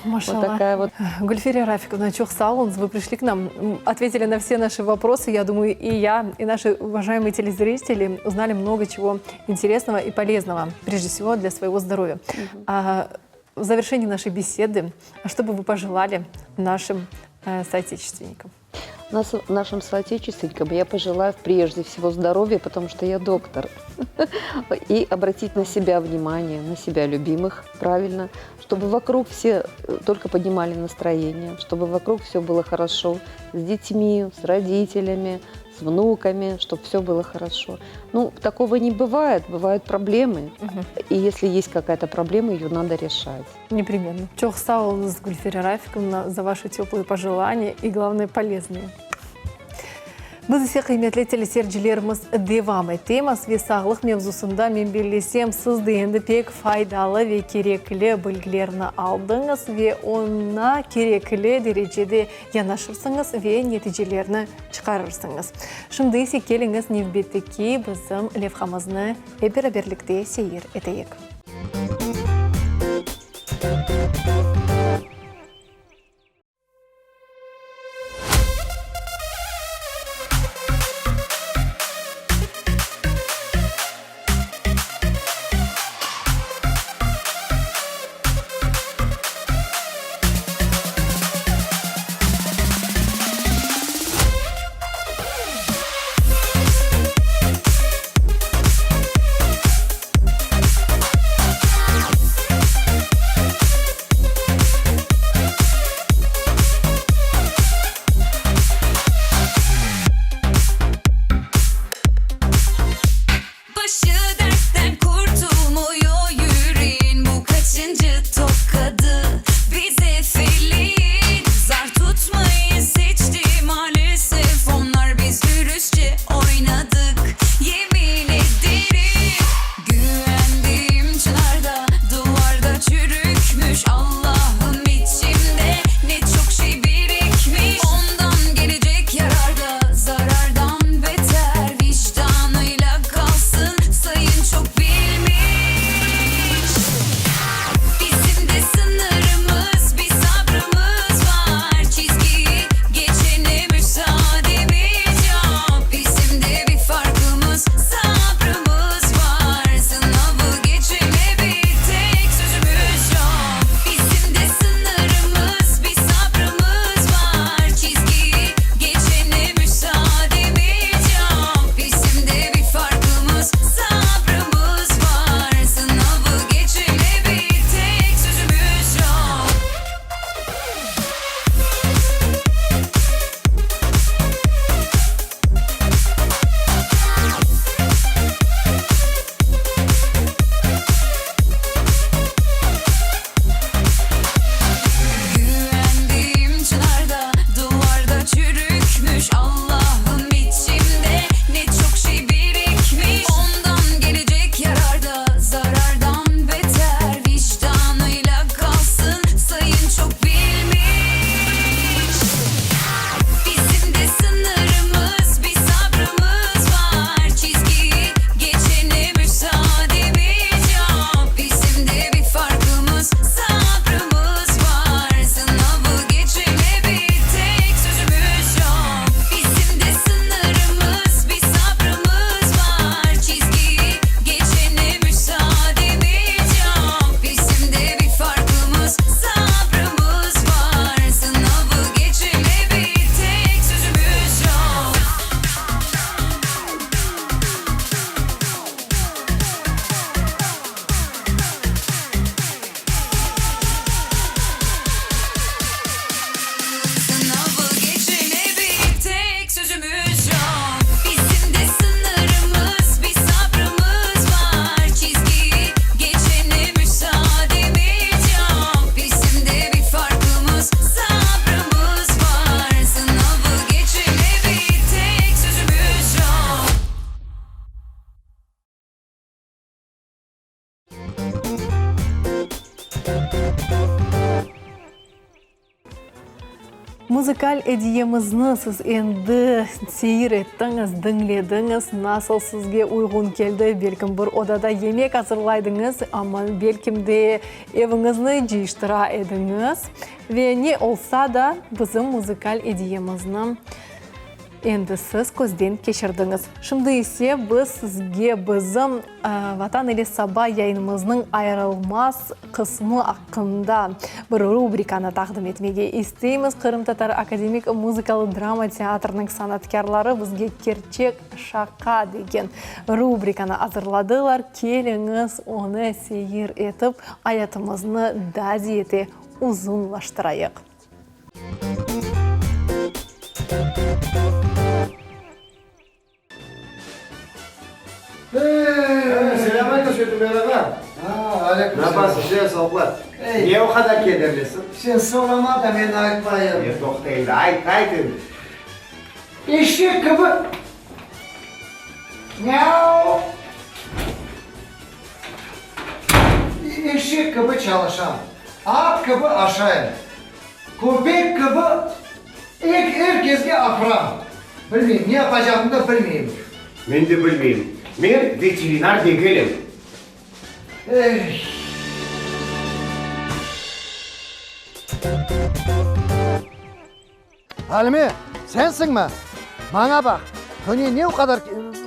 Maşalla. Вот такая вот. Гульфирия Рафиковна, çoq sağ oluñız, вы пришли к нам, ответили на все наши вопросы. Я думаю, и я, и наши уважаемые телезрители узнали много чего интересного и полезного, прежде всего для своего здоровья. Угу. А, в завершении нашей беседы, что бы вы пожелали нашим э, соотечественникам? Нас, нашим соотечественникам я пожелаю прежде всего здоровья, потому что я доктор. И обратить на себя внимание, на себя любимых, правильно, чтобы вокруг все э, только поднимали настроение, чтобы вокруг все было хорошо с детьми, с родителями, с внуками, чтобы все было хорошо. Ну, такого не бывает, бывают проблемы. Угу. И если есть какая-то проблема, ее надо решать. Непременно. Çoq sağ oluñız, Гульфира Рафиковна, за ваши теплые пожелания и, главное, полезные. Biz ise qıymetli teleseyircilerimiz devam etemiz ve sağlıq mevzusında men bellesem siz de endi pek faydalı ve kerekli bilgilerni aldıñız ve oña kerekli derecede yanaşırsıñız ve neticelerni çıqarırsıñız. Şimdi ise keliñiz nevbetteki bizim levhamıznı ep beraberlikte seyir eteyik. Muzıkal ediyemizni siz endi seyir ettiñiz, diñlediñiz. Nasıl sizge uyğun keldi? Belkim bir odada yemek azırlaydıñız, amma belkim de eviñizni cıyıştıra ediñiz. Ve ne olsa da, bizim muzıkal ediyemizni Endi siz közden keçirdiñiz. Şimdi ise biz sizge bizim Vatan ile saba yayınımıznıñ ayırılmaz qısmı aqqında bir rubrikanı taqdim etmege isteymiz. Qırımtatar akademik muzıkalı drama teatrınıñ sanatkârları bizge Kerçek şaqa degen rubrikanı azırladılar. Keliñiz, onı seyir etip, ayatımıznı daa ziyade uzunlaştırayıq. Selâm aleyküm, Seytumer ağa. Aleyküm selâm. Napasıñ, şeer sağlıqlar. Ne o qadar kederlisiñ? Sen sorama da, men aytmayım. E, toqta endi, ayt, ayt endi. Eşek kibi Miau! Eşek kibi çalışam, at kibi aşayım, köpek kibi er kesge afıram. Bilmeyim, ne yapacağımnı da bilmeyim. Men de bilmeyim. Men veterinar degilim. Ey! Alime, sensiñmi? Maña baq, köne ne o qadar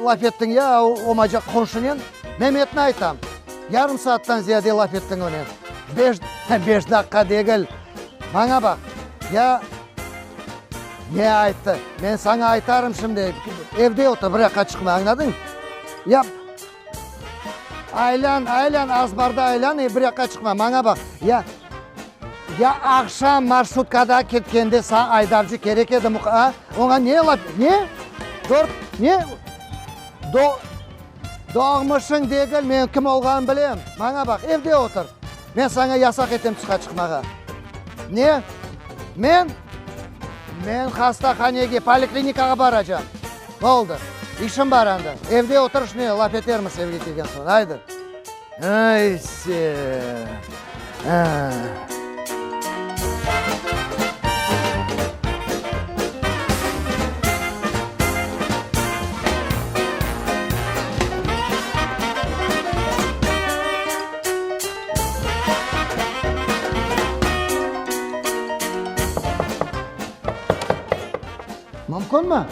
laf ettiñ ya o macaq qonşunen? Memetni aytam. Yarım saattan ziyade laf ettiñ onen. Beş, beş daqqa degil. Maña baq, ya ne ayttı? Men saña aytarım şimdi, evde otur, bir yaqqa çıqma, añladıñ? Ya Aylan, aylan, azbarda aylan, bir yaqqa çıqma, maña baq. Ya, ya aqşam marşrutkada ketkende saña aydavcı kerek edi, a? Oña ne laf, ne? Dört, ne? Do, doğmuşıñ degil, men kim olğanımnı bilem. Maña baq, evde otur. Men saña yasaq etem tışqa çıqmağa. Ne? Men? Men hastahanege, poliklinikağa baracam. Oldı. İşim bar anda. Evde oturış ne, laf etermiz evge kelgen soñ. Aydı. Ay, sen. Mümkünmi?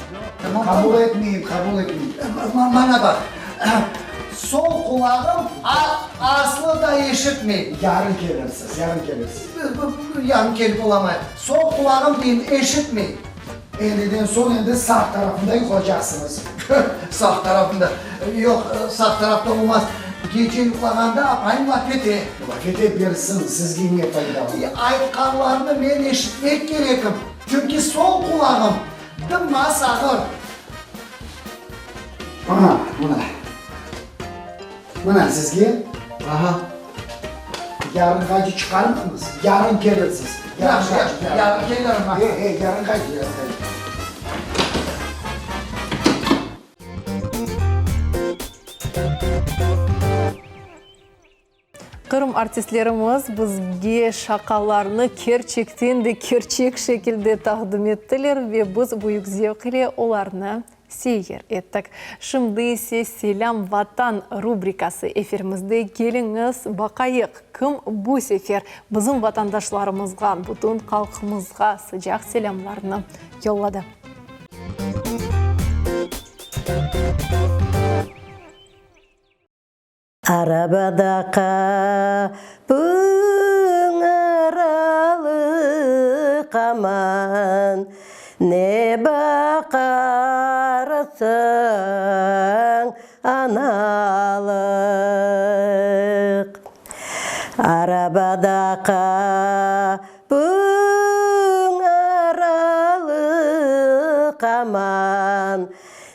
Qabul etmeyim, qabul etmeyim. Maña baq, sol qulağım aslı da eşitmey. Yarın kelirsiz, yarın kelirsiz. Yarın kelip olamayım. Sol qulağım deyim, eşitmey. Endiden soñ endi sağ tarafında yuqlacaqsıñız. Sağ tarafında? Yoq, sağ tarafta olmaz. Gece yuqlağanda apayım laf ete. Laf ete bersin, sizge ne faydalı? Aytqanlarını men eşitmek kerekim. Çünki sol qulağım dıma sağır. Ana, mına. Mına sizge. Aha. Yarınğace çıqarmıñız, yarın kelirsiz. Yahşı, yahşı, yarın kelirim. E, e, yarınğace, yarınğace. Qırım artistlerimiz bizge şaqalarnı kerçekten de kerçek şekilde taqdim ettiler ve biz büyük zevq ile olarnı seyir ettik. Şimdi ise Selâm, Vatan rubrikası efirimizde keliñiz, baqayıq, kim bu sefer bizim vatandaşlarımızğa, bütün halqımızğa sıcaq selâmlarını yolladı. Arabada qapıñ aralıq, aman, ne baqarsıñ, analıq. Arabada qapıñ aralıq, aman,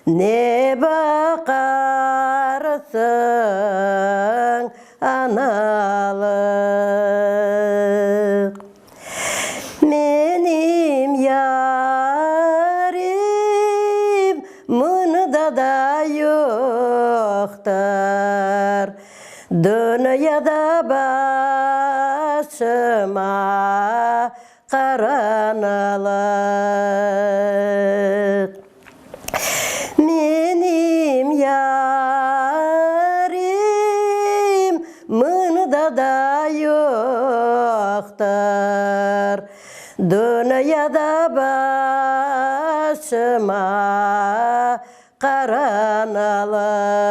Ne baqarsıñ, analıq? Menim yarim mında da yoqtır, Dünyada başıma qaranlıq. yoqtır. Dünyada başıma qara nalıt.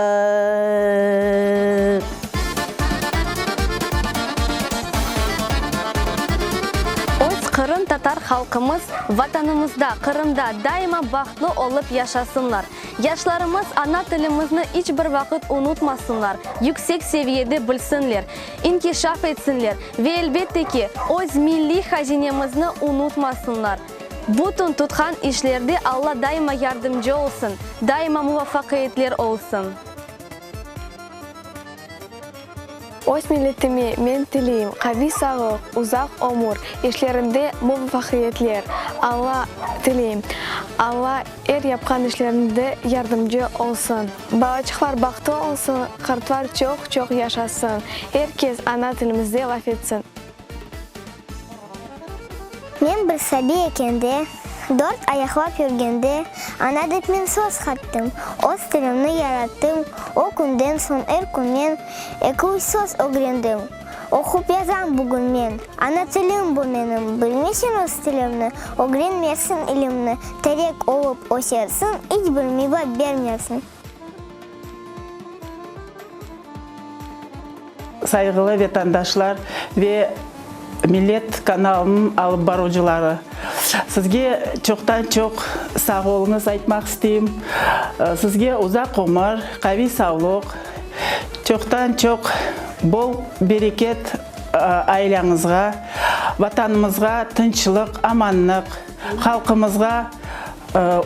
Öz qırımtatar halqımız Vatanımızda, Qırımda daima bahtlı olıp yaşasınlar. Yaşlarımız ana tilimizni iç bir vaqıt unutmasınlar, yüksek seviyede bilsinler, inkişaf etsinler ve, elbette ki, öz milliy hazinemizni unutmasınlar. Bütün tutqan işlerde Alla daima yardımcı olsun, daima muvafaqiyetler olsun. Öz milletime men tileyim qaviy sağlıq, uzaq ömür, işlerinde muvafaqiyetler. Alla tileyim, Alla er yapqan işlerinde yardımcı olsun. Balaçıqlar bahtlı olsun, qartlar çoq-çoq yaşasın. Er kes ana tilimizde laf etsin. Men bir sabiy ekende, dört ayaqlap yürgende, ana dep men söz qattım, öz tilimni yarattım, o künden soñ er kün men eki-üç söz ögrendim. Oqup yazam bugün men, ana tilim bu menim, bilmeseñ öz tilimni, ögrenmezsiñ ilimni, terek olıp ösersiñ, iç bir meyva bermersiñ. Sayğılı vetandaşlar ve Millet kanalınıñ alıp baruvcıları, sizge çoqtan-çoq sağ oluñız aytmaq isteyim. Sizge uzaq ömür, qaviy savluq, çoqtan-çoq bol bereket aileñizge, Vatanımızğa tınçlıq, amanlıq, halqımızğa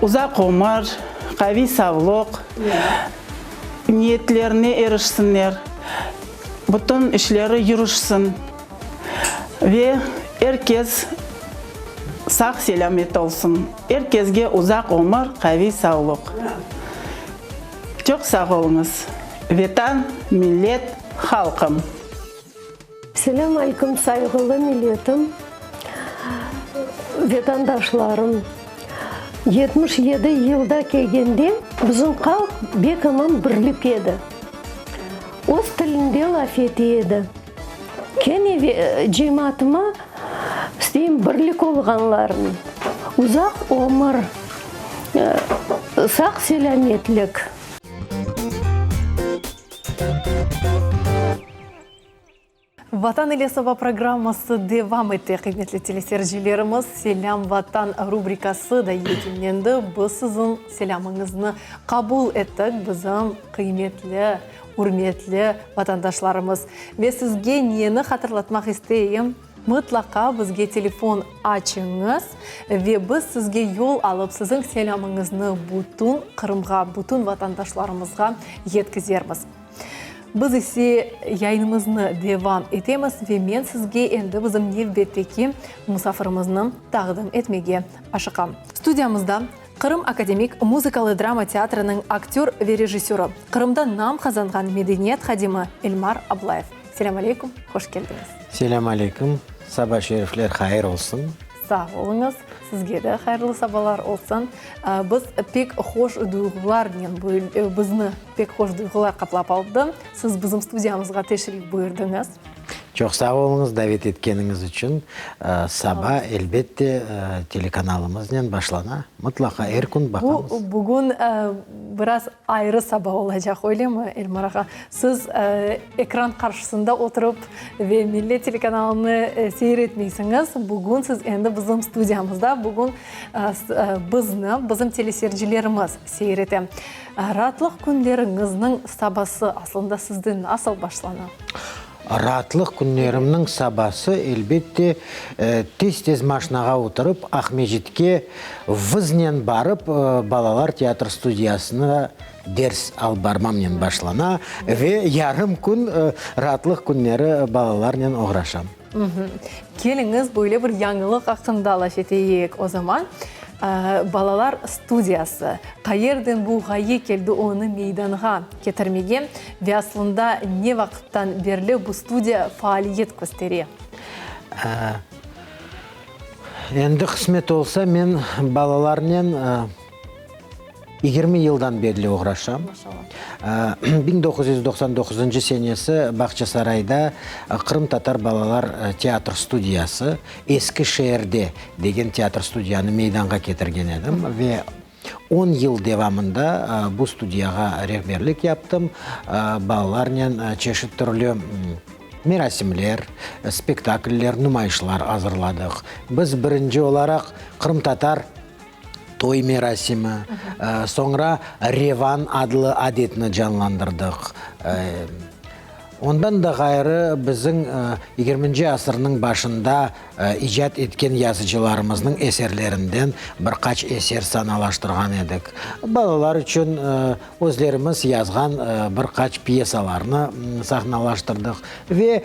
uzaq ömür, qaviy savluq, niyetlerine erişsinler, bütün işleri yürüşsin ve er kes sağ-selâmet olsun. Er kesge uzaq ömür, qaviy savluq. Çoq sağ oluñız, Vetan, millet, halqım! Selâm aleyküm, sayğılı milletim, vetandaşlarım! 77 yılda kelgende bizim halq bek aman birlik edi. Öz tilinde laf ete edi. Kene cemaatıma isteyim birlik olğanlarını, uzaq ömür, sağ-selâmetlik. Vatan ile saba programması devam ete, qıymetli teleseyircilerimiz. Selâm, Vatan rubrikası da yekünlendi. Biz siziñ selâmıñıznı qabul ettik, bizim qıymetli, ürmetli vatandaşlarımız. Ve sizge neni hatırlatmaq isteyim, mıtlaqa bizge telefon açıñız ve biz sizge yol alıp, siziñ selâmıñıznı bütün Qırımğa, bütün vatandaşlarımızğa yetkizermiz. Biz ise yayınımıznı devam etemiz ve men sizge endi bizim nevbetteki musafirimizni taqdim etmege aşıqam. Studiyamızda Qırım akademik muzıkalı-drama teatriniñ aktör ve rejissörı, Qırımda nam qazanğan medeniyet hadimi Elmar Ablayev. Selâm aleyküm, hoş keldiñiz. Selâm aleyküm, saba şerifler hayır olsun. Sağ oluñız, sizge de hayırlı sabalar olsun. Biz pek hoş duyğularnen bizni pek hoş duyğular qaplap aldı. Siz bizim studiyamızğa teşrif buyurdıñız. Çoq sağ oluñız davet etkeniñiz içün. Saba, elbette, telekanalımıznen başlana. Mıtlaqa er kün baqamız. Bu, bugün biraz ayrı saba olacaq, öylemi, Elmar ağa? Siz ekran qarşısında oturıp ve Millet telekanalını seyir etmeysiñiz. Bugün siz endi bizim studiyamızda, bugün bizni, bizim teleseyircilerimiz seyir ete. Raatlıq künleriñizniñ sabası aslında sizde nasıl başlana? Raatlıq künlerimniñ sabası, elbette, tez-tez maşinağa oturıp, Aqmescitke vıznen barıp, balalar teatr studiyasına ders alıp barmamnen başlana ve yarım kün raatlıq künleri balalarnen oğraşam. Keliñiz, böyle bir yañılıq aqqında laf eteyik o zaman. Balalar studiyası, qayerden bu ğaye keldi onı meydanğa ketirmege ve aslında ne vaqıttan berli bu studiya faaliyet köstere? Endi qısmet olsa, men balalarnen. 20 yıldan berli oğraşam. 1999 senesi Bağçasarayda Qırımtatar balalar teatr studiyası Eski şeerde degen teatr studiyanı meydanğa ketirgen edim ve on yıl devamında bu studiyağa rehberlik yaptım. Balalarnen çeşit türlü merasimler, spektakller, numayışlar azırladıq. Biz birinci olaraq qırımtatar toy merasimi, soñra Revan adlı adetni canlandırdıq. Ondan da ğayrı, bizim yigirminci asırnıñ başında icat etken yazıcılarımıznıñ eserlerinden bir qaç eser sanalaştırğan edik. Balalar içün özlerimiz yazğan bir qaç pyesalarnı sahnalaştırdıq ve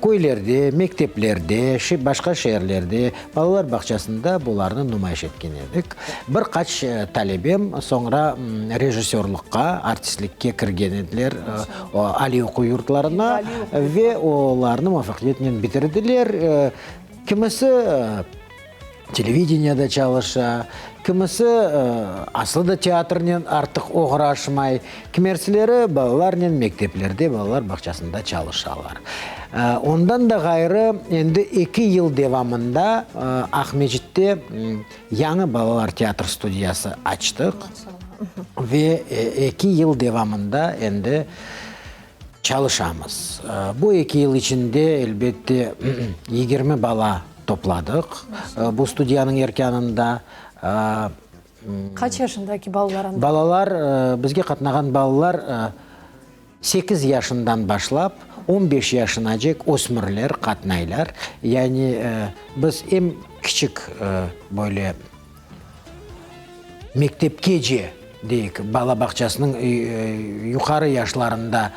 köylerde, mekteplerde, başqa şeerlerde, balalar bağçasında bularnı numayış etken edik. Bir qaç talebem soñra rejissörlıqqa, artistlikke kirgen ediler aliy oquv yurtlarına ve olarnı muvafaqiyetnen bitirdiler. Kimisi televideniyada çalışa, kimisi aslı da teatrnen artıq oğraşmay, kimersileri balalarnen mekteplerde, balalar bağçasında çalışalar. Ondan da ğayrı, endi eki yıl devamında Aqmescitte yañı balalar teatr studiyası açtıq ve eki yıl devamında endi Çalışamız. Bu eki yıl içinde, elbette, 20 bala topladıq bu studiyanıñ erkânında. Qaç yaşındaki balalar anda? Balalar, bizge qatnağan balalar sekiz yaşından başlap on beş yaşınacek ösmürler qatnaylar. Yani biz em kiçik böyle Mektepkece, deyik, bala bağçasınıñ yuqarı yaşlarında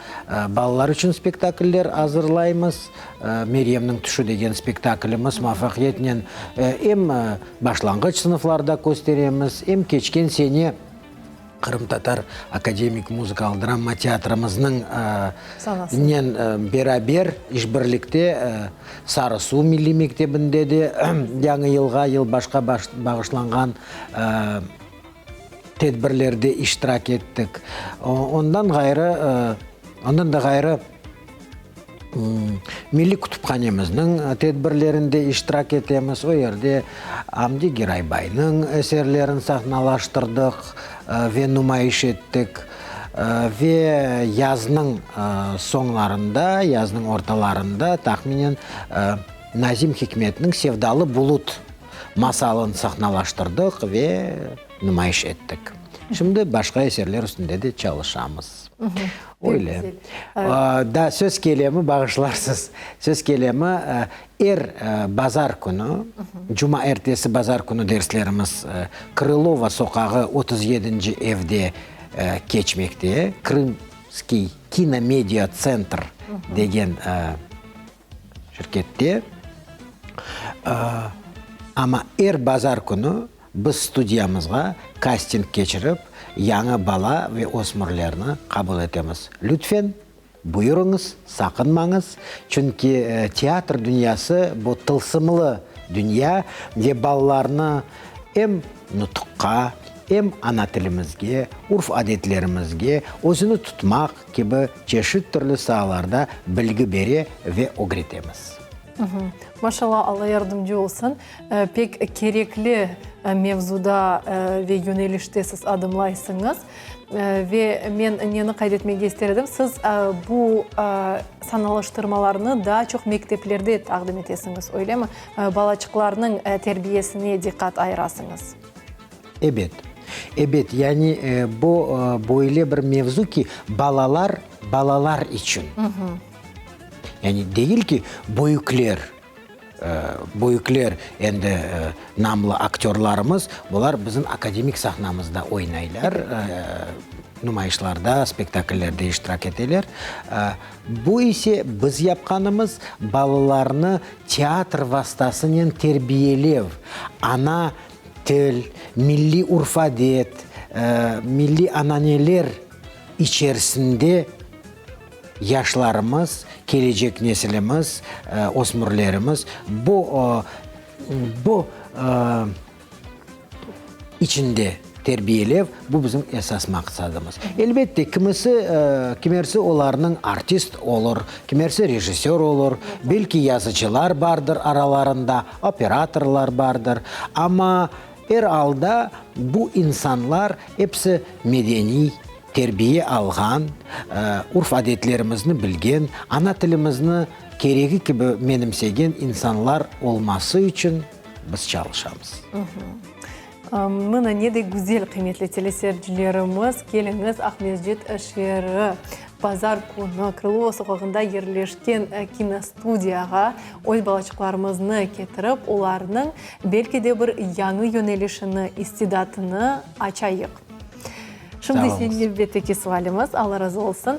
balalar içün spektakller azırlaymız. Meryemniñ tüşü degen spektaklimiz muvafaqiyetnen em başlanğıç sınıflarda kösteremiz, em keçken sene Qırımtatar akademik muzıkalı drama teatrimizniñ nen beraber işbirlikte Sarı-Su milliy mektebinde de Yañı yılğa, yılbaşqa bağışlanğan tedbirlerde iştirak ettik. Ondan ğayrı, ondan da ğayrı, Milliy kütüphanemizniñ tedbirlerinde iştirak etemiz. O yerde Amdi Giraybaynıñ eserlerini sahnalaştırdıq ve numayış ettik. Ve yaznıñ soñlarında, yaznıñ ortalarında tahminen Nazim Hikmetniñ Sevdalı bulut masalını sahnalaştırdıq ve numayış ettik. Şimdi başqa eserler üstünde de çalışamız. Öyle. Daa söz kelemi, bağışlarsız, söz kelemi, er bazar künü, cumaertesi bazar künü derslerimiz Krılova soqağı 37-nci evde keçmekte, Krımskiy kinomedia-tsentr degen şirkette. Amma er bazar künü biz studiyamızğa kasting keçirip, yañı bala ve ösmürlerni qabul etemiz. Lütfen, buyurıñız, saqınmañız, çünki teatr dünyası bu tılsımlı dünya ve balalarnı em nutuqqa, em ana tilimizge, urf-adetlerimizge, özüni tutmaq kibi çeşit türlü saalarda bilgi bere ve ögretemiz. Maşallah, Alla yardımcı olsun. Pek kerekli mevzuda ve yönelişte siz adımlaysıñız. Ve men neni qayd etmege ister edim, siz bu sanalaştırmalarnı daa çoq mekteplerde taqdim etesiñiz, öylemi? Balaçıqlarnıñ terbiyesine diqqat ayırasıñız. Ebet. Ebet, yani bu böyle bir mevzu ki, balalar balalar içün. Yani degil ki, böyükler, böyükler endi namlı aktörlarımız, bular bizim akademik sahnamızda oynaylar, numayışlarda, spektakllerde iştirak eteler. Bu ise biz yapqanımız balalarnı teatr vastasınen terbiyelev, ana til, milliy urf-adet, milliy ananeler içerisinde Yaşlarımız, kelecek nesilimiz, ösmürlerimiz bu bu içinde. terbiyelev, bu bizim esas maqsadımız. Elbette, kimisi, kimersi olarnıñ artist olur, kimersi rejissör olur, belki yazıcılar bardır aralarında, operatorlar bardır. Amma er alda bu insanlar episi medeniy terbiye alğan, urf-adetlerimizni bilgen, ana tilimizni keregi kibi menimsegen insanlar olması içün biz çalışamız. Mına ne de güzel, qıymetli teleseyircilerimiz, keliñiz Aqmescit şeeri bazar künü Krılova soqağında yerleşken kinostudiyağa öz balaçıqlarımıznı ketirip, olarnıñ belki de bir yañı yönelişini, istidatını açayıq. Şimdi ise nevbetteki sualimiz, Alla razı olsun.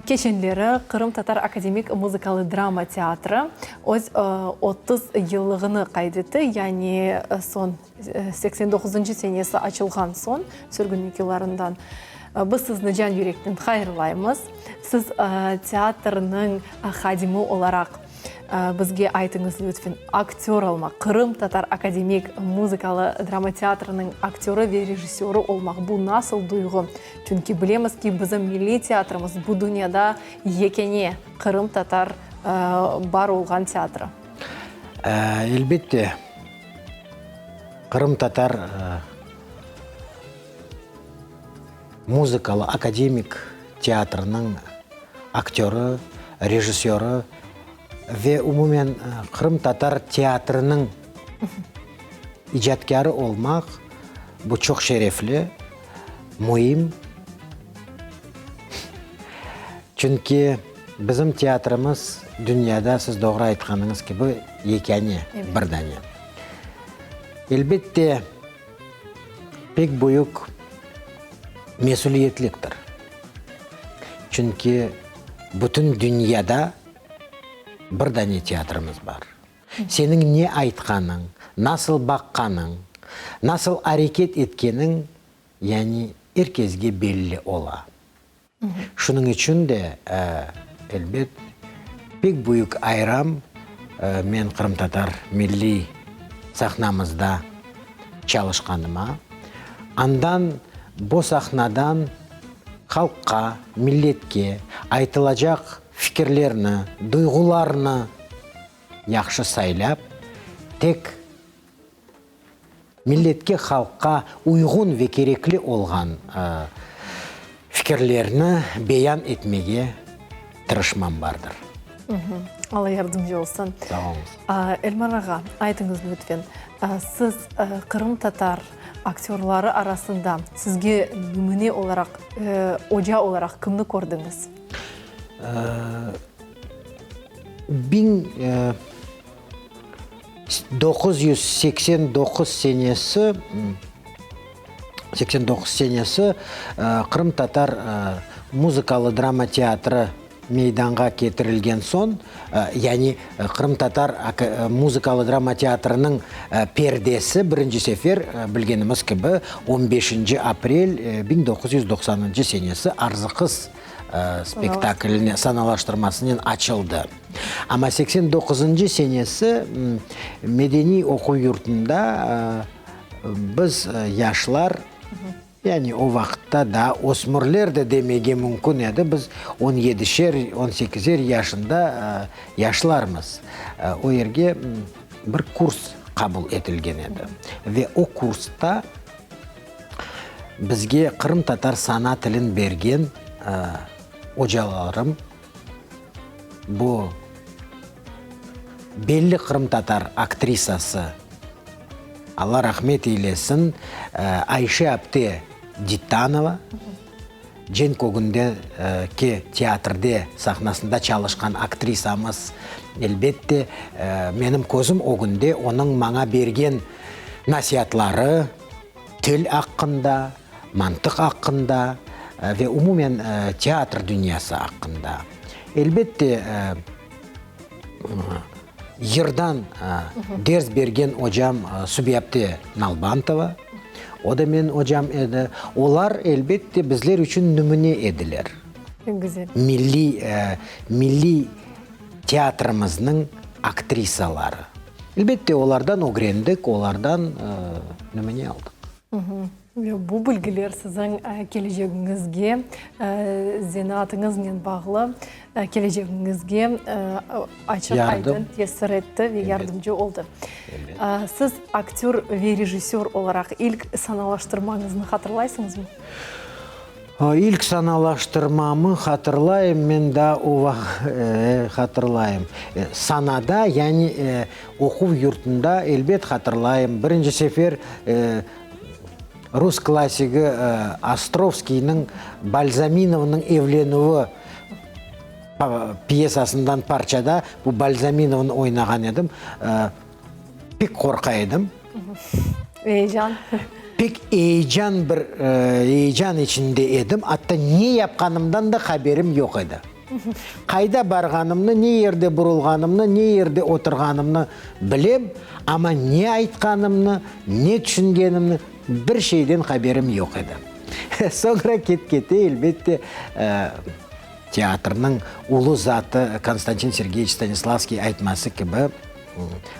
Keçenleri Qırımtatar akademik muzıkalı drama teatri öz 30 yıllığını qayd etti, yani soñ 89-ncı senesi açılğan soñ, sürgünlik yıllarından. Biz sizni can yürekten hayırlaymız. Siz teatrniñ hadimi olaraq Bizge aytıñız, lütfen, aktör olmaq, Qırımtatar akademik muzıkalı drama teatriniñ aktörı ve rejissörı olmaq, bu nasıl duyğu? Çünki bilemiz ki, bizim milliy teatrimiz bu dünyada yekâne qırımtatar bar olğan teatri. Elbette, qırımtatar muzıkalı akademik teatriniñ aktörı, rejissörı ve umumen qırımtatar teatriniñ icatkârı olmaq, bu çoq şerefli, müim. Çünki bizim teatrimiz dünyada, siz doğru aytqanıñız kibi, yekâne, bir dane. Elbette, pek büyük mesüliyetliktir. Çünki bütün dünyada bir dane teatrimiz bar. Seniñ ne aytqanıñ, nasıl baqqanıñ, nasıl areket etkeniñ, yani er kesge belli ola. Şunıñ içün de, elbet, pek büyük ayram, men qırımtatar milliy sahnamızda çalışqanıma, andan, bu sahnadan halqqa, milletke aytılacaq fikirlerni, duyğularnı yahşı saylap, tek Milletke, halqqa uyğun ve kerekli olğan fikirlerni beyan etmege tırışmam bardır. Alla yardımcı olsun. Sağ oluñız. Elmar ağa, aytıñız lütfen, siz qırımtatar aktörları arasında sizge nümüne olaraq, oca olaraq kimni kördiñiz? 989 senesi, 89 senesi Qırımtatar muzıkalı drama teatrı meydanğa ketirilgen soñ, yani Qırımtatar muzıkalı drama teatrınıñ perdesi birinci sefer, bilgenimiz kibi, on beşinci aprel 1990-ncı senesi Arzı qız spektakline sanalaştırmasınen açıldı. Amma 89-ncı senesi medeniy oquv yurtunda biz yaşlar, yani o vaqıtta daa ösmürler de demege mümkün edi, biz on yedişer, on sekizer yaşında yaşlarmız, o yerge bir kurs qabul etilgen edi. Ve o kursta Bizge qırımtatar sana tilin bergen ocalarım, bu belli qırımtatar aktrisası, Alla rahmet eylesin, Ayşe apte Dittanova, Cenk ögündeki teatrde sahnasında çalışqan aktrisamız, elbette, menim közüm ögünde onıñ maña bergen nasiatları, til aqqında, mantıq aqqında ve umumen teatr dünyası aqqında. Elbette, yırdan ders bergen ocam Subiyapte Nalbantova, o da menim ocam edi. Olar, elbette, bizler içün nümüne ediler. Pek güzel. Milliy, milliy teatrimizniñ aktrisaları. Elbette, olardan ögrendik, olardan nümüne aldıq. Ve bu bilgiler siziñ kelecegiñizge, zenaatıñıznen bağlı kelecegiñizge açıq-aydın tesir etti ve yardımcı oldı. Siz aktör ve rejissör olaraq ilk sanalaştırmañıznı hatırlaysıñızmı? İlk sanalaştırmamı hatırlayım, men daa o vaqıt hatırlayım. Sanada, yani oquv yurtunda, elbet, hatırlayım. Birinci sefer rus klassigi Ostrovskiyniñ Balzaminovnıñ evlenüvi pyesasından parçada bu Balzaminovnı oynağan edim. Pek qorqa edim. Eyecan. Pek eyecan bir eyecan içinde edim. Atta ne yapqanımdan da haberim yoq edi. Qayda barğanımnı, ne yerde burulğanımnı, ne yerde oturğanımnı bilem, amma ne aytqanımnı, ne tüşüngenimni bir şeyden haberim yoq edi. Soñra ket-kete, elbette, teatrnıñ ulu zatı Konstantin Sergeyeviç Stanislavskiy aytması kibi,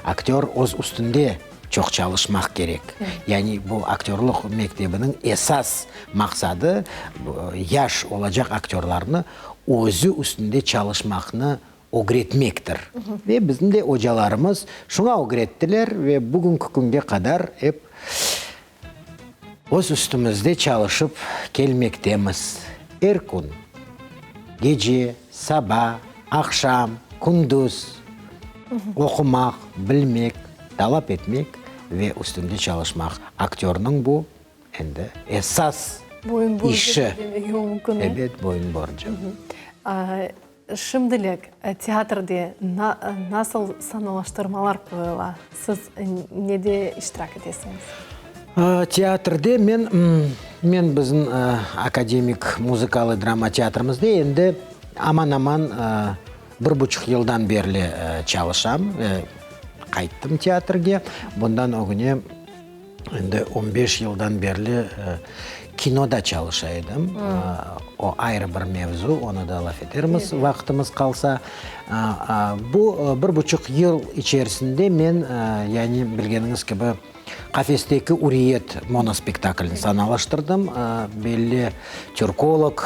Aktör öz üstünde çoq çalışmaq kerek. Yani bu aktörlıq mektebiniñ esas maqsadı, yaş olacaq aktörlarnı özü üstünde çalışmaqnı ögretmektir. Ve bizim de ocalarımız şuña ögrettiler ve bugünki künge qadar ep öz üstümizde çalışıp kelmektemiz. Er kün, gece, saba, aqşam, kündüz oqumaq, bilmek, talap etmek ve üstünde çalışmaq. Aktörniñ bu endi esas işi. Ebet, boyun borcu. Şimdilik teatrde nasıl sanalaştırmalar qoyula? Siz nede iştirak etesiñiz? Teatrde men, men bizim akademik muzıkalı drama teatrimizde endi aman-aman bir buçuq yıldan berli çalışam. Qayttım teatrge. Bundan ögüne Endi on beş yıldan berli kinoda çalışa edim. O ayrı bir mevzu, onı da laf etermiz vaqtımız qalsa. Bu bir buçuq yıl içerisinde men, yani bilgeniñiz kibi, Qafesteki üriyet monospektaklini sanalaştırdım. Belli türkolog,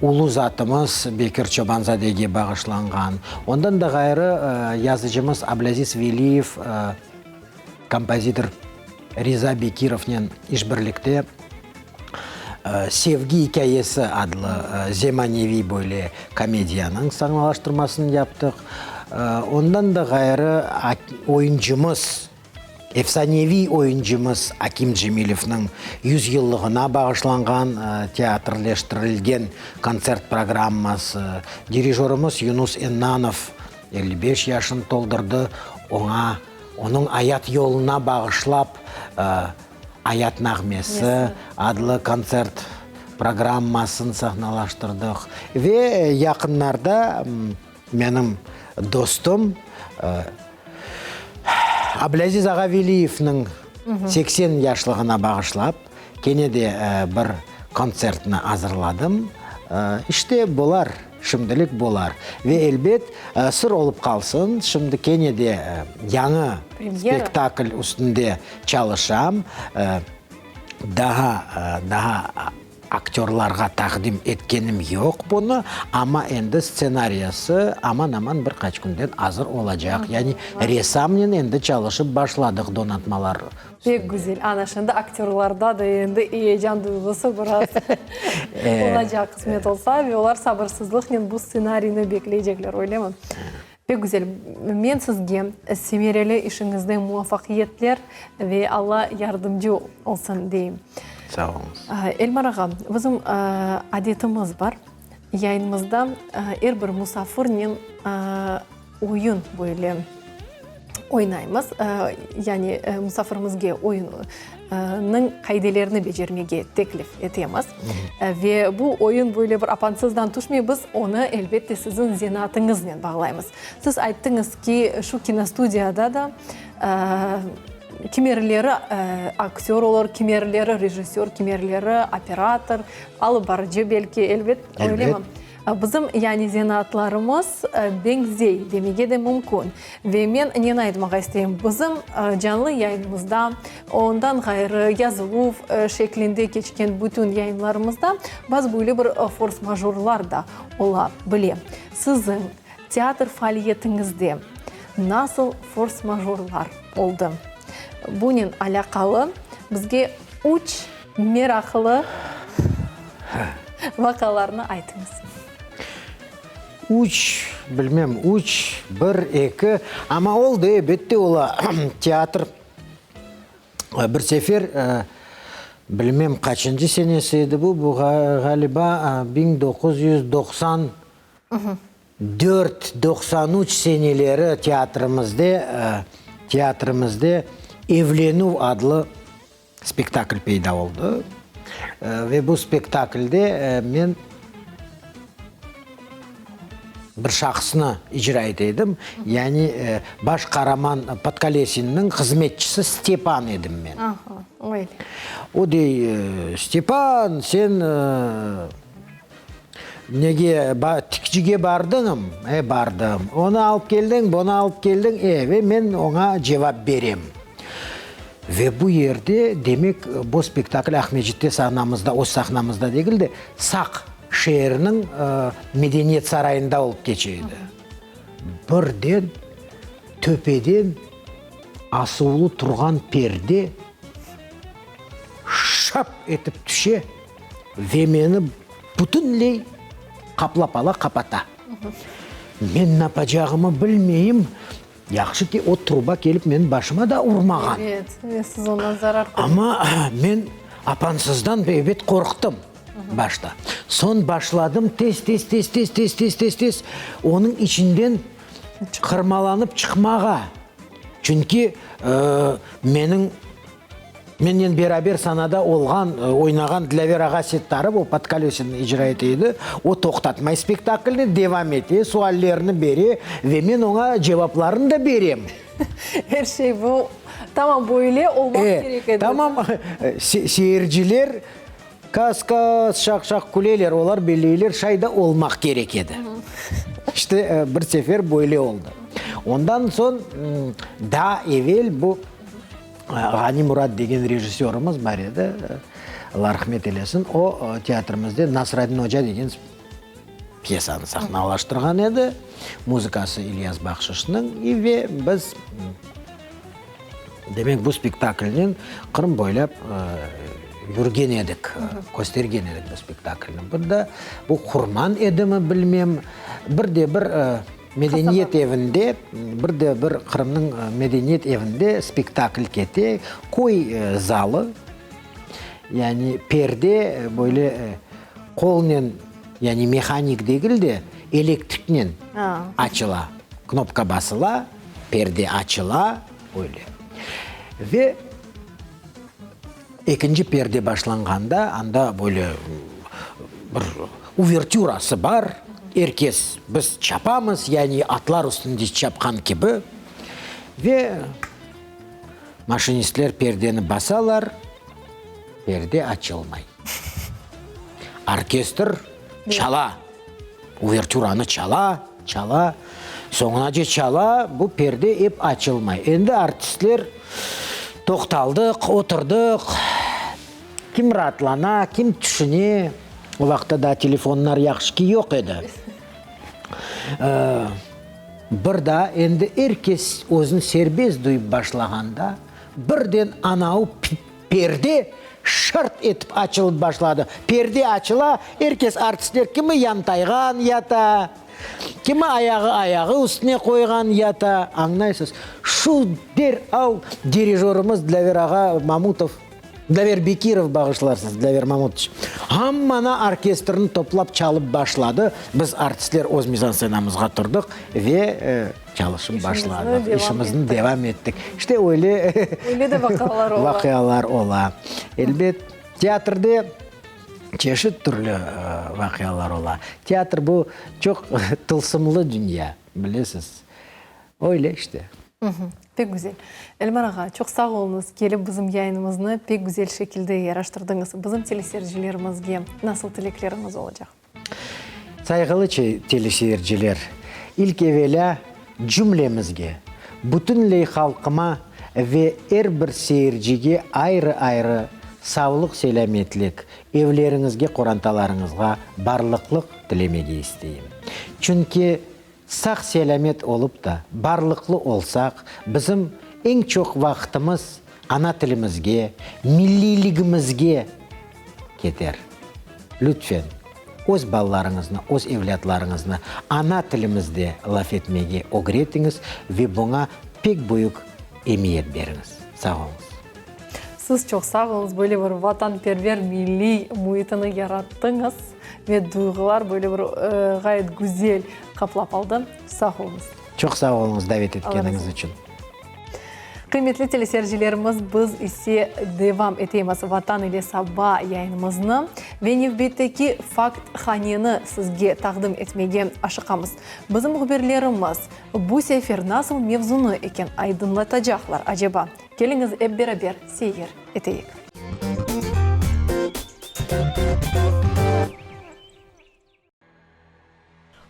ulu zatımız Bekir Çobanzadege bağışlanğan. Ondan da ğayrı yazıcımız Ablâziz Veliyev, Kompozitor Riza Bekirovnen işbirlikte Sevgi ikâyesi adlı zemaneviy böyle komediyanıñ sanalaştırmasını yaptıq. Ondan da ğayrı oyuncımız, efsaneviy oyuncımız Akim Cemilevniñ yüzyıllığına bağışlanğan teatrleştirilgen kontsert programması, dirijörımız Yunus Ennanov 55 yaşını toldurdı, oña Onıñ ayat yoluna bağışlap Ayat nağmesi adlı kontsert programmasını sahnalaştırdıq. Ve yaqınlarda menim dostum Ablâziz ağa Veliyevniñ 80 yaşlığına bağışlap kene de bir kontsertni azırladım. İşte, bular. Şimdilik bular. Ve elbet, sır olıp qalsın, şimdi kene de yañı spektakl üstünde çalışam. Daa, daa aktörlarğa taqdim etkenim yoq bunı, amma endi stsenariyası aman-aman bir qaç künden azır olacaq. Yani ressamnen endi çalışıp başladıq donatmalar Pek güzel. Ana, şimdi aktörlarda da endi eyecan duyğusı biraz olacaq, qısmet olsa, ve olar sabırsızlıqnen bu stsenariyni bekleycekler, öylemi? Pek güzel. Men sizge semereli işiñizde muvafaqiyetler ve Alla yardımcı olsun deyim. Sağ oluñız. Elmar ağa, bizim adetimiz bar, yayınımızda er bir musafirnen oyun böyle oynaymız, yani musafirimizge oyunnıñ qaidelerini becermege teklif etemiz. Ve bu oyun böyle bir apansızdan tüşmey, biz onı, elbette, siziñ zenaatıñıznen bağlaymız. Siz ayttıñız ki, şu kinostudiyada da kimerleri aktör olur, kimerleri rejissör, kimerleri operator, alıp barıcı belki, elbet, öylemi? Bizim, yani zenaatlarımız beñzey demege de mümkün. Ve men neni aytmağa isteyim, bizim canlı yayınımızda, ondan ğayrı yazıluv şeklinde keçken bütün yayınlarımızda bazı böyle bir fors-majorlar da ola bile. Siziñ teatr faaliyetiñizde nasıl fors-majorlar oldı? Bunen alâqalı bizge üç meraqlı vaqalarnı aytıñız. Üç, bilmem, üç, bir, eki, amma oldı, elbette ola. Teatr bir sefer, bilmem qaçıncı senesi edi bu, bu ğaliba 1994, 93 seneleri teatrimizde, teatrimizde Evlenüv adlı Spektakl peyda oldı. Ve bu spektaklde men bir şahısnı icra ete edim. Yani baş qaraman Podkolesinniñ hızmetçisi Stepan edim men. O dey, Stepan, sen nege, tikicige bardıñm? E, bardım. Onı alıp keldiñ, bunı alıp keldiñ? E, ve men oña cevap berem. Ve bu yerde, demek, bu spektakl Aqmescitte sahnamızda, öz sahnamızda degil de, Saq şeeriniñ medeniyet sarayında olıp keçe edi. Birden töpeden asuvlı turğan perde şap etip tüşe ve meni bütünley qaplap ala, qapata. Men napacağımı bilmeyim. Yahşı ki, o truba kelip menim başıma da urmağan. Evet, ve siz ondan zarar kördiñiz. Amma men apansızdan ebet qorqtım başta. Soñ başladım tez-tez, tez-tez, tez-tez, tez-tez onıñ içinden qırmalanıp çıqmağa. Çünki menim Mennen beraber sanada olğan, oynağan Dilâver ağa Settarov, o Podkolesinni icra ete edi, o toqtatmay spektaklni, devam ete, suallerini bere ve men oña cevaplarını da berem. Er şey bu, tamam böyle olmaq kerek edi. Tamam, seyirciler kas-kas, şaq-şaq küleler, olar belleyler, şay da olmaq kerek edi. İşte, bir sefer böyle oldı. Ondan soñ, daa evel bu Ğani Murad degen rejissörımız bar edi, Alla rahmet eylesin, o teatrimizde Nasraddin oca degen pyesanı sahnalaştırğan edi, muzıkası İlyas Bahşışnıñ, ve biz, demek, bu spektaklnen Qırım boylap yürgen edik, köstergen edik bu spektaklni. Bunda bu Qurman edimi bilmem, bir de bir Medeniyet evinde, bir de bir Qırımnıñ medeniyet evinde spektakl kete, köy zalı, yani perde böyle qolnen, yani mehanik degil de, elektriknen açıla, knopka basıla, perde açıla, öyle. Ve ekinci perde başlanğanda, anda böyle bir uvertürası bar, er kes, biz çapamız, yani atlar üstünde çapqan kibi, ve maşinistler perdeni basalar, perde açılmay. Orkestr çala, uvertüranı çala, çala, soñunace çala, bu perde ep açılmay. Endi artistler toqtaldıq, oturdıq. Kim raatlana, kim tüşüne, o vaqıtta daa telefonlar yahşı ki yoq edi. Bir daa endi er kes özüni serbest duyıp başlağanda, birden anavı perde şırt etip açılıp başladı. Perde açıla, er kes, artistler kimi yantayğan yata, kimi ayağı ayağı üstüne qoyğan yata, añlaysız. Şu deral dirijörımız Dilâver ağa Mamutov, Dlaver Bekirov, bağışlarsıñız, Dlaver Mamutoviç, ammana orkestrni toplap çalıp başladı. Biz, artistler, öz mizanscenamızğa turdıq ve çalışıp başladıq, işimizni devam ettik. İşte öyle Öyle de vaqialar ola. Vaqialar ola. Elbet, teatrde çeşit türlü vaqialar ola. Teatr bu çoq tılsımlı dünya, bilesiz. Öyle işte. Pek güzel. Elmar ağa, çoq sağ oluñız, kelip bizim yayınımıznı pek güzel şekilde yaraştırdıñız. Bizim teleseyircilerimizge nasıl tilekleriñiz olacaq? Sayğılı teleseyirciler, ilk evelâ cümlemizge, bütünley halqıma ve er bir seyircige ayrı-ayrı savlıq-selâmetlik, evleriñizge, qorantalarıñızğa barlıqlıq tilemege isteyim. Çünki sağ-selâmet olıp da, barlıqlı olsaq, bizim eñ çoq vaqıtımız ana tilimizge, milliyligimizge keter. Lütfen, öz balalarıñıznı, öz evlâtlarıñıznı ana tilimizde laf etmege ögretiñiz ve buña pek büyük emiyet beriñiz. Sağ oluñız. Siz çoq sağ oluñız, böyle bir vatanperver milliy müitini yarattıñız ve duyğular böyle bir ğayet güzel qaplap aldı. Sağ oluñız. Çoq sağ oluñız davet etkeniñiz içün. Qıymetli telesercilerimiz, biz ise devam etemiz Vatan ile saba yayınımıznı ve nevbetteki Fakt haneni sizge taqdim etmege aşıqamız. Bizim mühbirlerimiz bu sefer nasıl mevzunı eken aydınlatacaqlar, aceba? Keliñiz ep beraber seyir eteyik.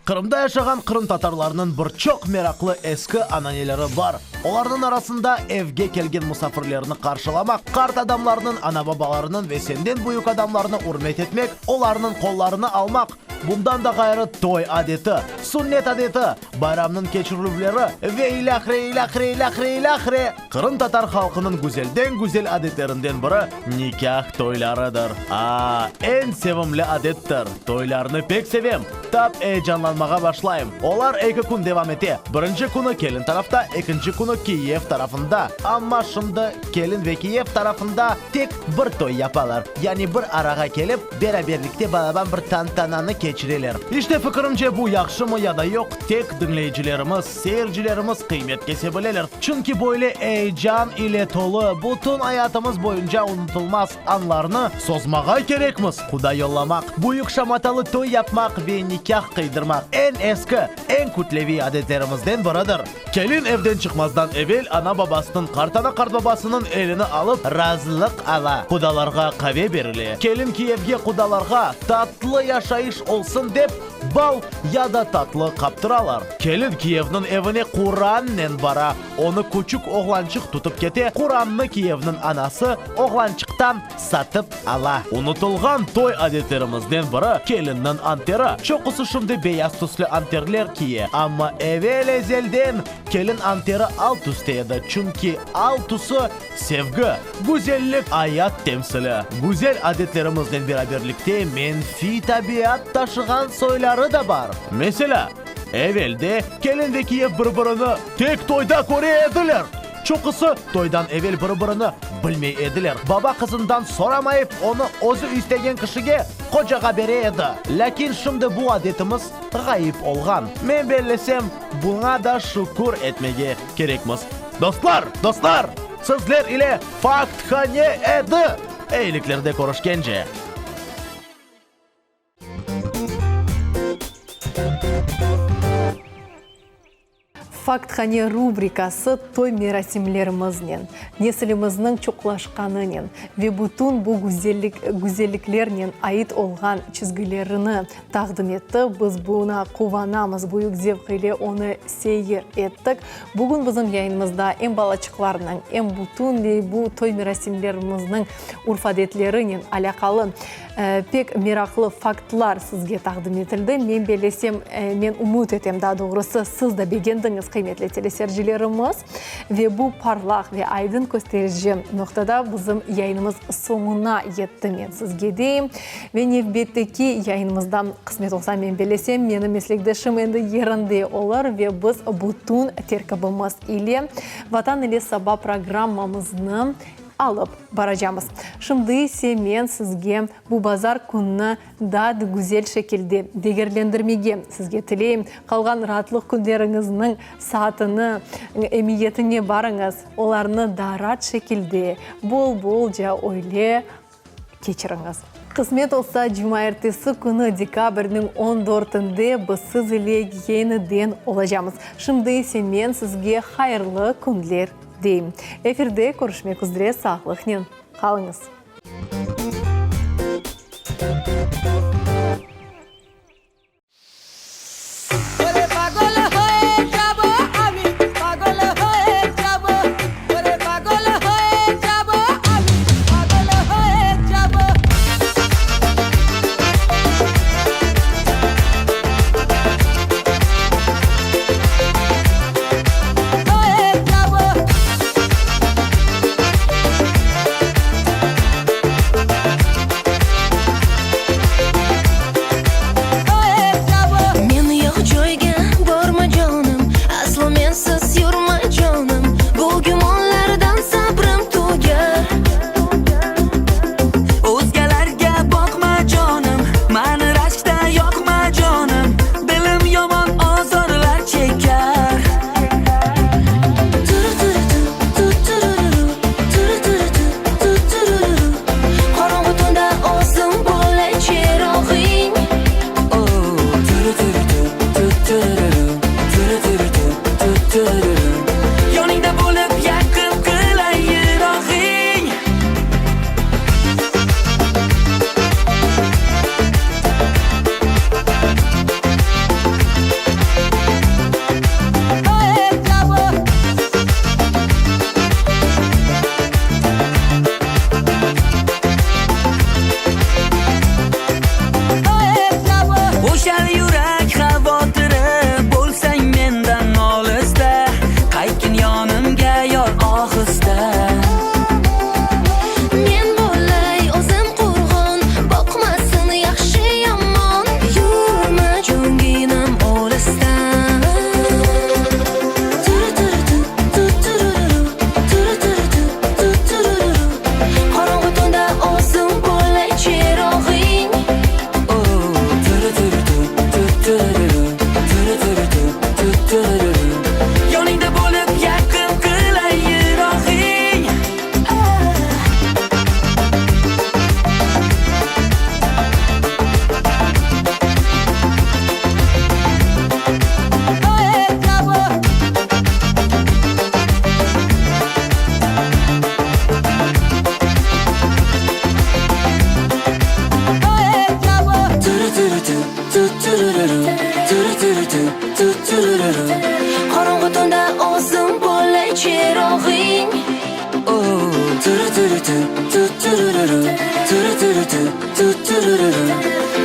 Qırımda yaşağan qırımtatarlarnıñ bir çoq meraqlı eski ananeleri bar. Olarnıñ arasında evge kelgen musafirlerni qarşılamaq, qart adamlarnıñ, ana-babalarınıñ ve senden büyük adamlarnı ürmet etmek, olarnıñ qollarını almaq, bundan da ğayrı toy adeti, sünnet adeti, bayramnıñ keçirilüvleri ve ilâhre, ilâhre, ilâhre, ilâhre. Qırımtatar halqınıñ güzelden-güzel adetlerinden biri nikâh toylarıdır. A, eñ sevimli adettir! Toylarnı pek sevem, tap eyecanlanmağa başlayım. Olar eki kün devam ete, birinci künü kelin tarafta, ekinci künü kiyev tarafında. Amma şimdi kelin ve kiyev tarafında tek bir toy yapalar, yani bir arağa kelip, beraberlikte balaban bir tantananı keçireler. İşte, fikirimce, bu yahşımı ya da yoq, tek diñleyicilerimiz, seyircilerimiz qıymet kese bileler. Çünki böyle eyecan ile tolu, bütün ayatımız boyunca unutılmaz anlarnı sozmağa kerekmiz, quda yollamaq, büyük şamatalı toy yapmaq ve nikâh qıydırmaq eñ eski, eñ kütleviy adetlerimizden biridir. Kelin evden çıqmazdan evel ana-babasınıñ, qartana-qartbabasınıñ elini alıp, razılıq ala. Qudalarğa qave berile. Kelin kiyevge qudalarğa tatlı yaşayış olsun dep, bal ya da tatlı qaptıralar. Kelin kiyevniñ evine Qurannen bara. Onı küçük oğlançıq tutıp kete, Qurannı kiyevniñ anası oğlançıqtan satıp ala. Unutılğan toy adetlerimizden biri, kelinniñ anteri. Çoqusı şimdi beyaz tüslü anterler kiye, amma evel-ezelden kelin anteri al tüste edi, çünki al tüsü, sevgi, güzellik, ayat temsili. Güzel adetlerimiznen beraberlikte menfiy tabiat taşığan soyları da bar. Meselâ, evelde kelin ve kiyev bir-birini tek toyda köre ediler. Çoqusı toydan evel bir-birini bilmey ediler. Baba qızından soramayıp, onı özü istegen kişige qocağa bere edi. Lâkin şimdi bu adetimiz ğayıp olğan. Men bellesem, buña da şükür etmege kerekmiz. Dostlar, dostlar! Sizler ile Fakthane edi! Eyiliklerde körüşkence! Fakthane rubrikası toy merasimlerimiznen, nesilimizniñ çoqlaşqanınen ve bütün bu güzellik güzelliklernen ait olğan çizgilerini taqdim etti. Biz buña quvanamız, büyük zevq ile onı seyir ettik. Bugün bizim yayınımızda em balaçıqlarnıñ, em bütünley bu toy merasimlerimizniñ urf-adetlerinen alâqalı Pek meraqlı faktlar sizge taqdim etildi. Men bellesem, men ümüt etem, daa doğrusı, siz de begendiñiz, qıymetli telesercilerimiz. Ve bu parlaq ve aydın kösterici noqtada bizim yayınımız soñuna yetti, men sizge deyim. Ve nevbetteki yayınımızda, qısmet olsa, men bellesem, menim meslekdeşim endi yerinde olur ve biz bütün terkibimiz ile Vatan ile saba programmamıznı alıp baracamız. Şimdi ise men sizge bu bazar künni daa da güzel şekilde degerlendirmege sizge tileyim. Qalğan raatlıq künleriñizniñ saatini, emiyetine barıñız, olarnı daa raat şekilde, bol-bolca öyle keçiriñiz. Qısmet olsa, cumaertesi künü, dekabrniñ on dörtünde biz siz ile yeniden olacamız. Şimdi ise men sizge hayırlı künler deyim. Efirde körüşmek üzre, sağlıqnen qalıñız.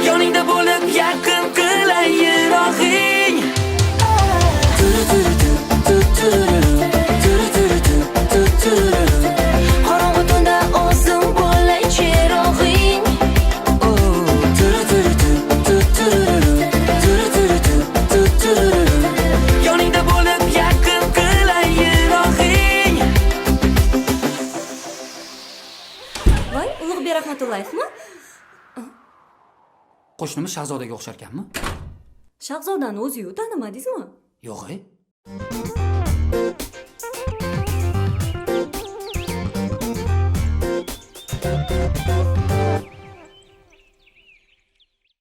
Yoningda bo'lib yaqin qilay yirog'ing. Qorong'u tunda o'zim bo'lay chirog'ing. Yoningda bo'lib yaqin qilay yirog'ing. Voy, Ulug'bek Rahmatullayevmi? Qo'shnimiz Shahzodaga o'xsharkanmi? Shahzodani o'zi-yu, tanimadingizmi? Yo'q-ey.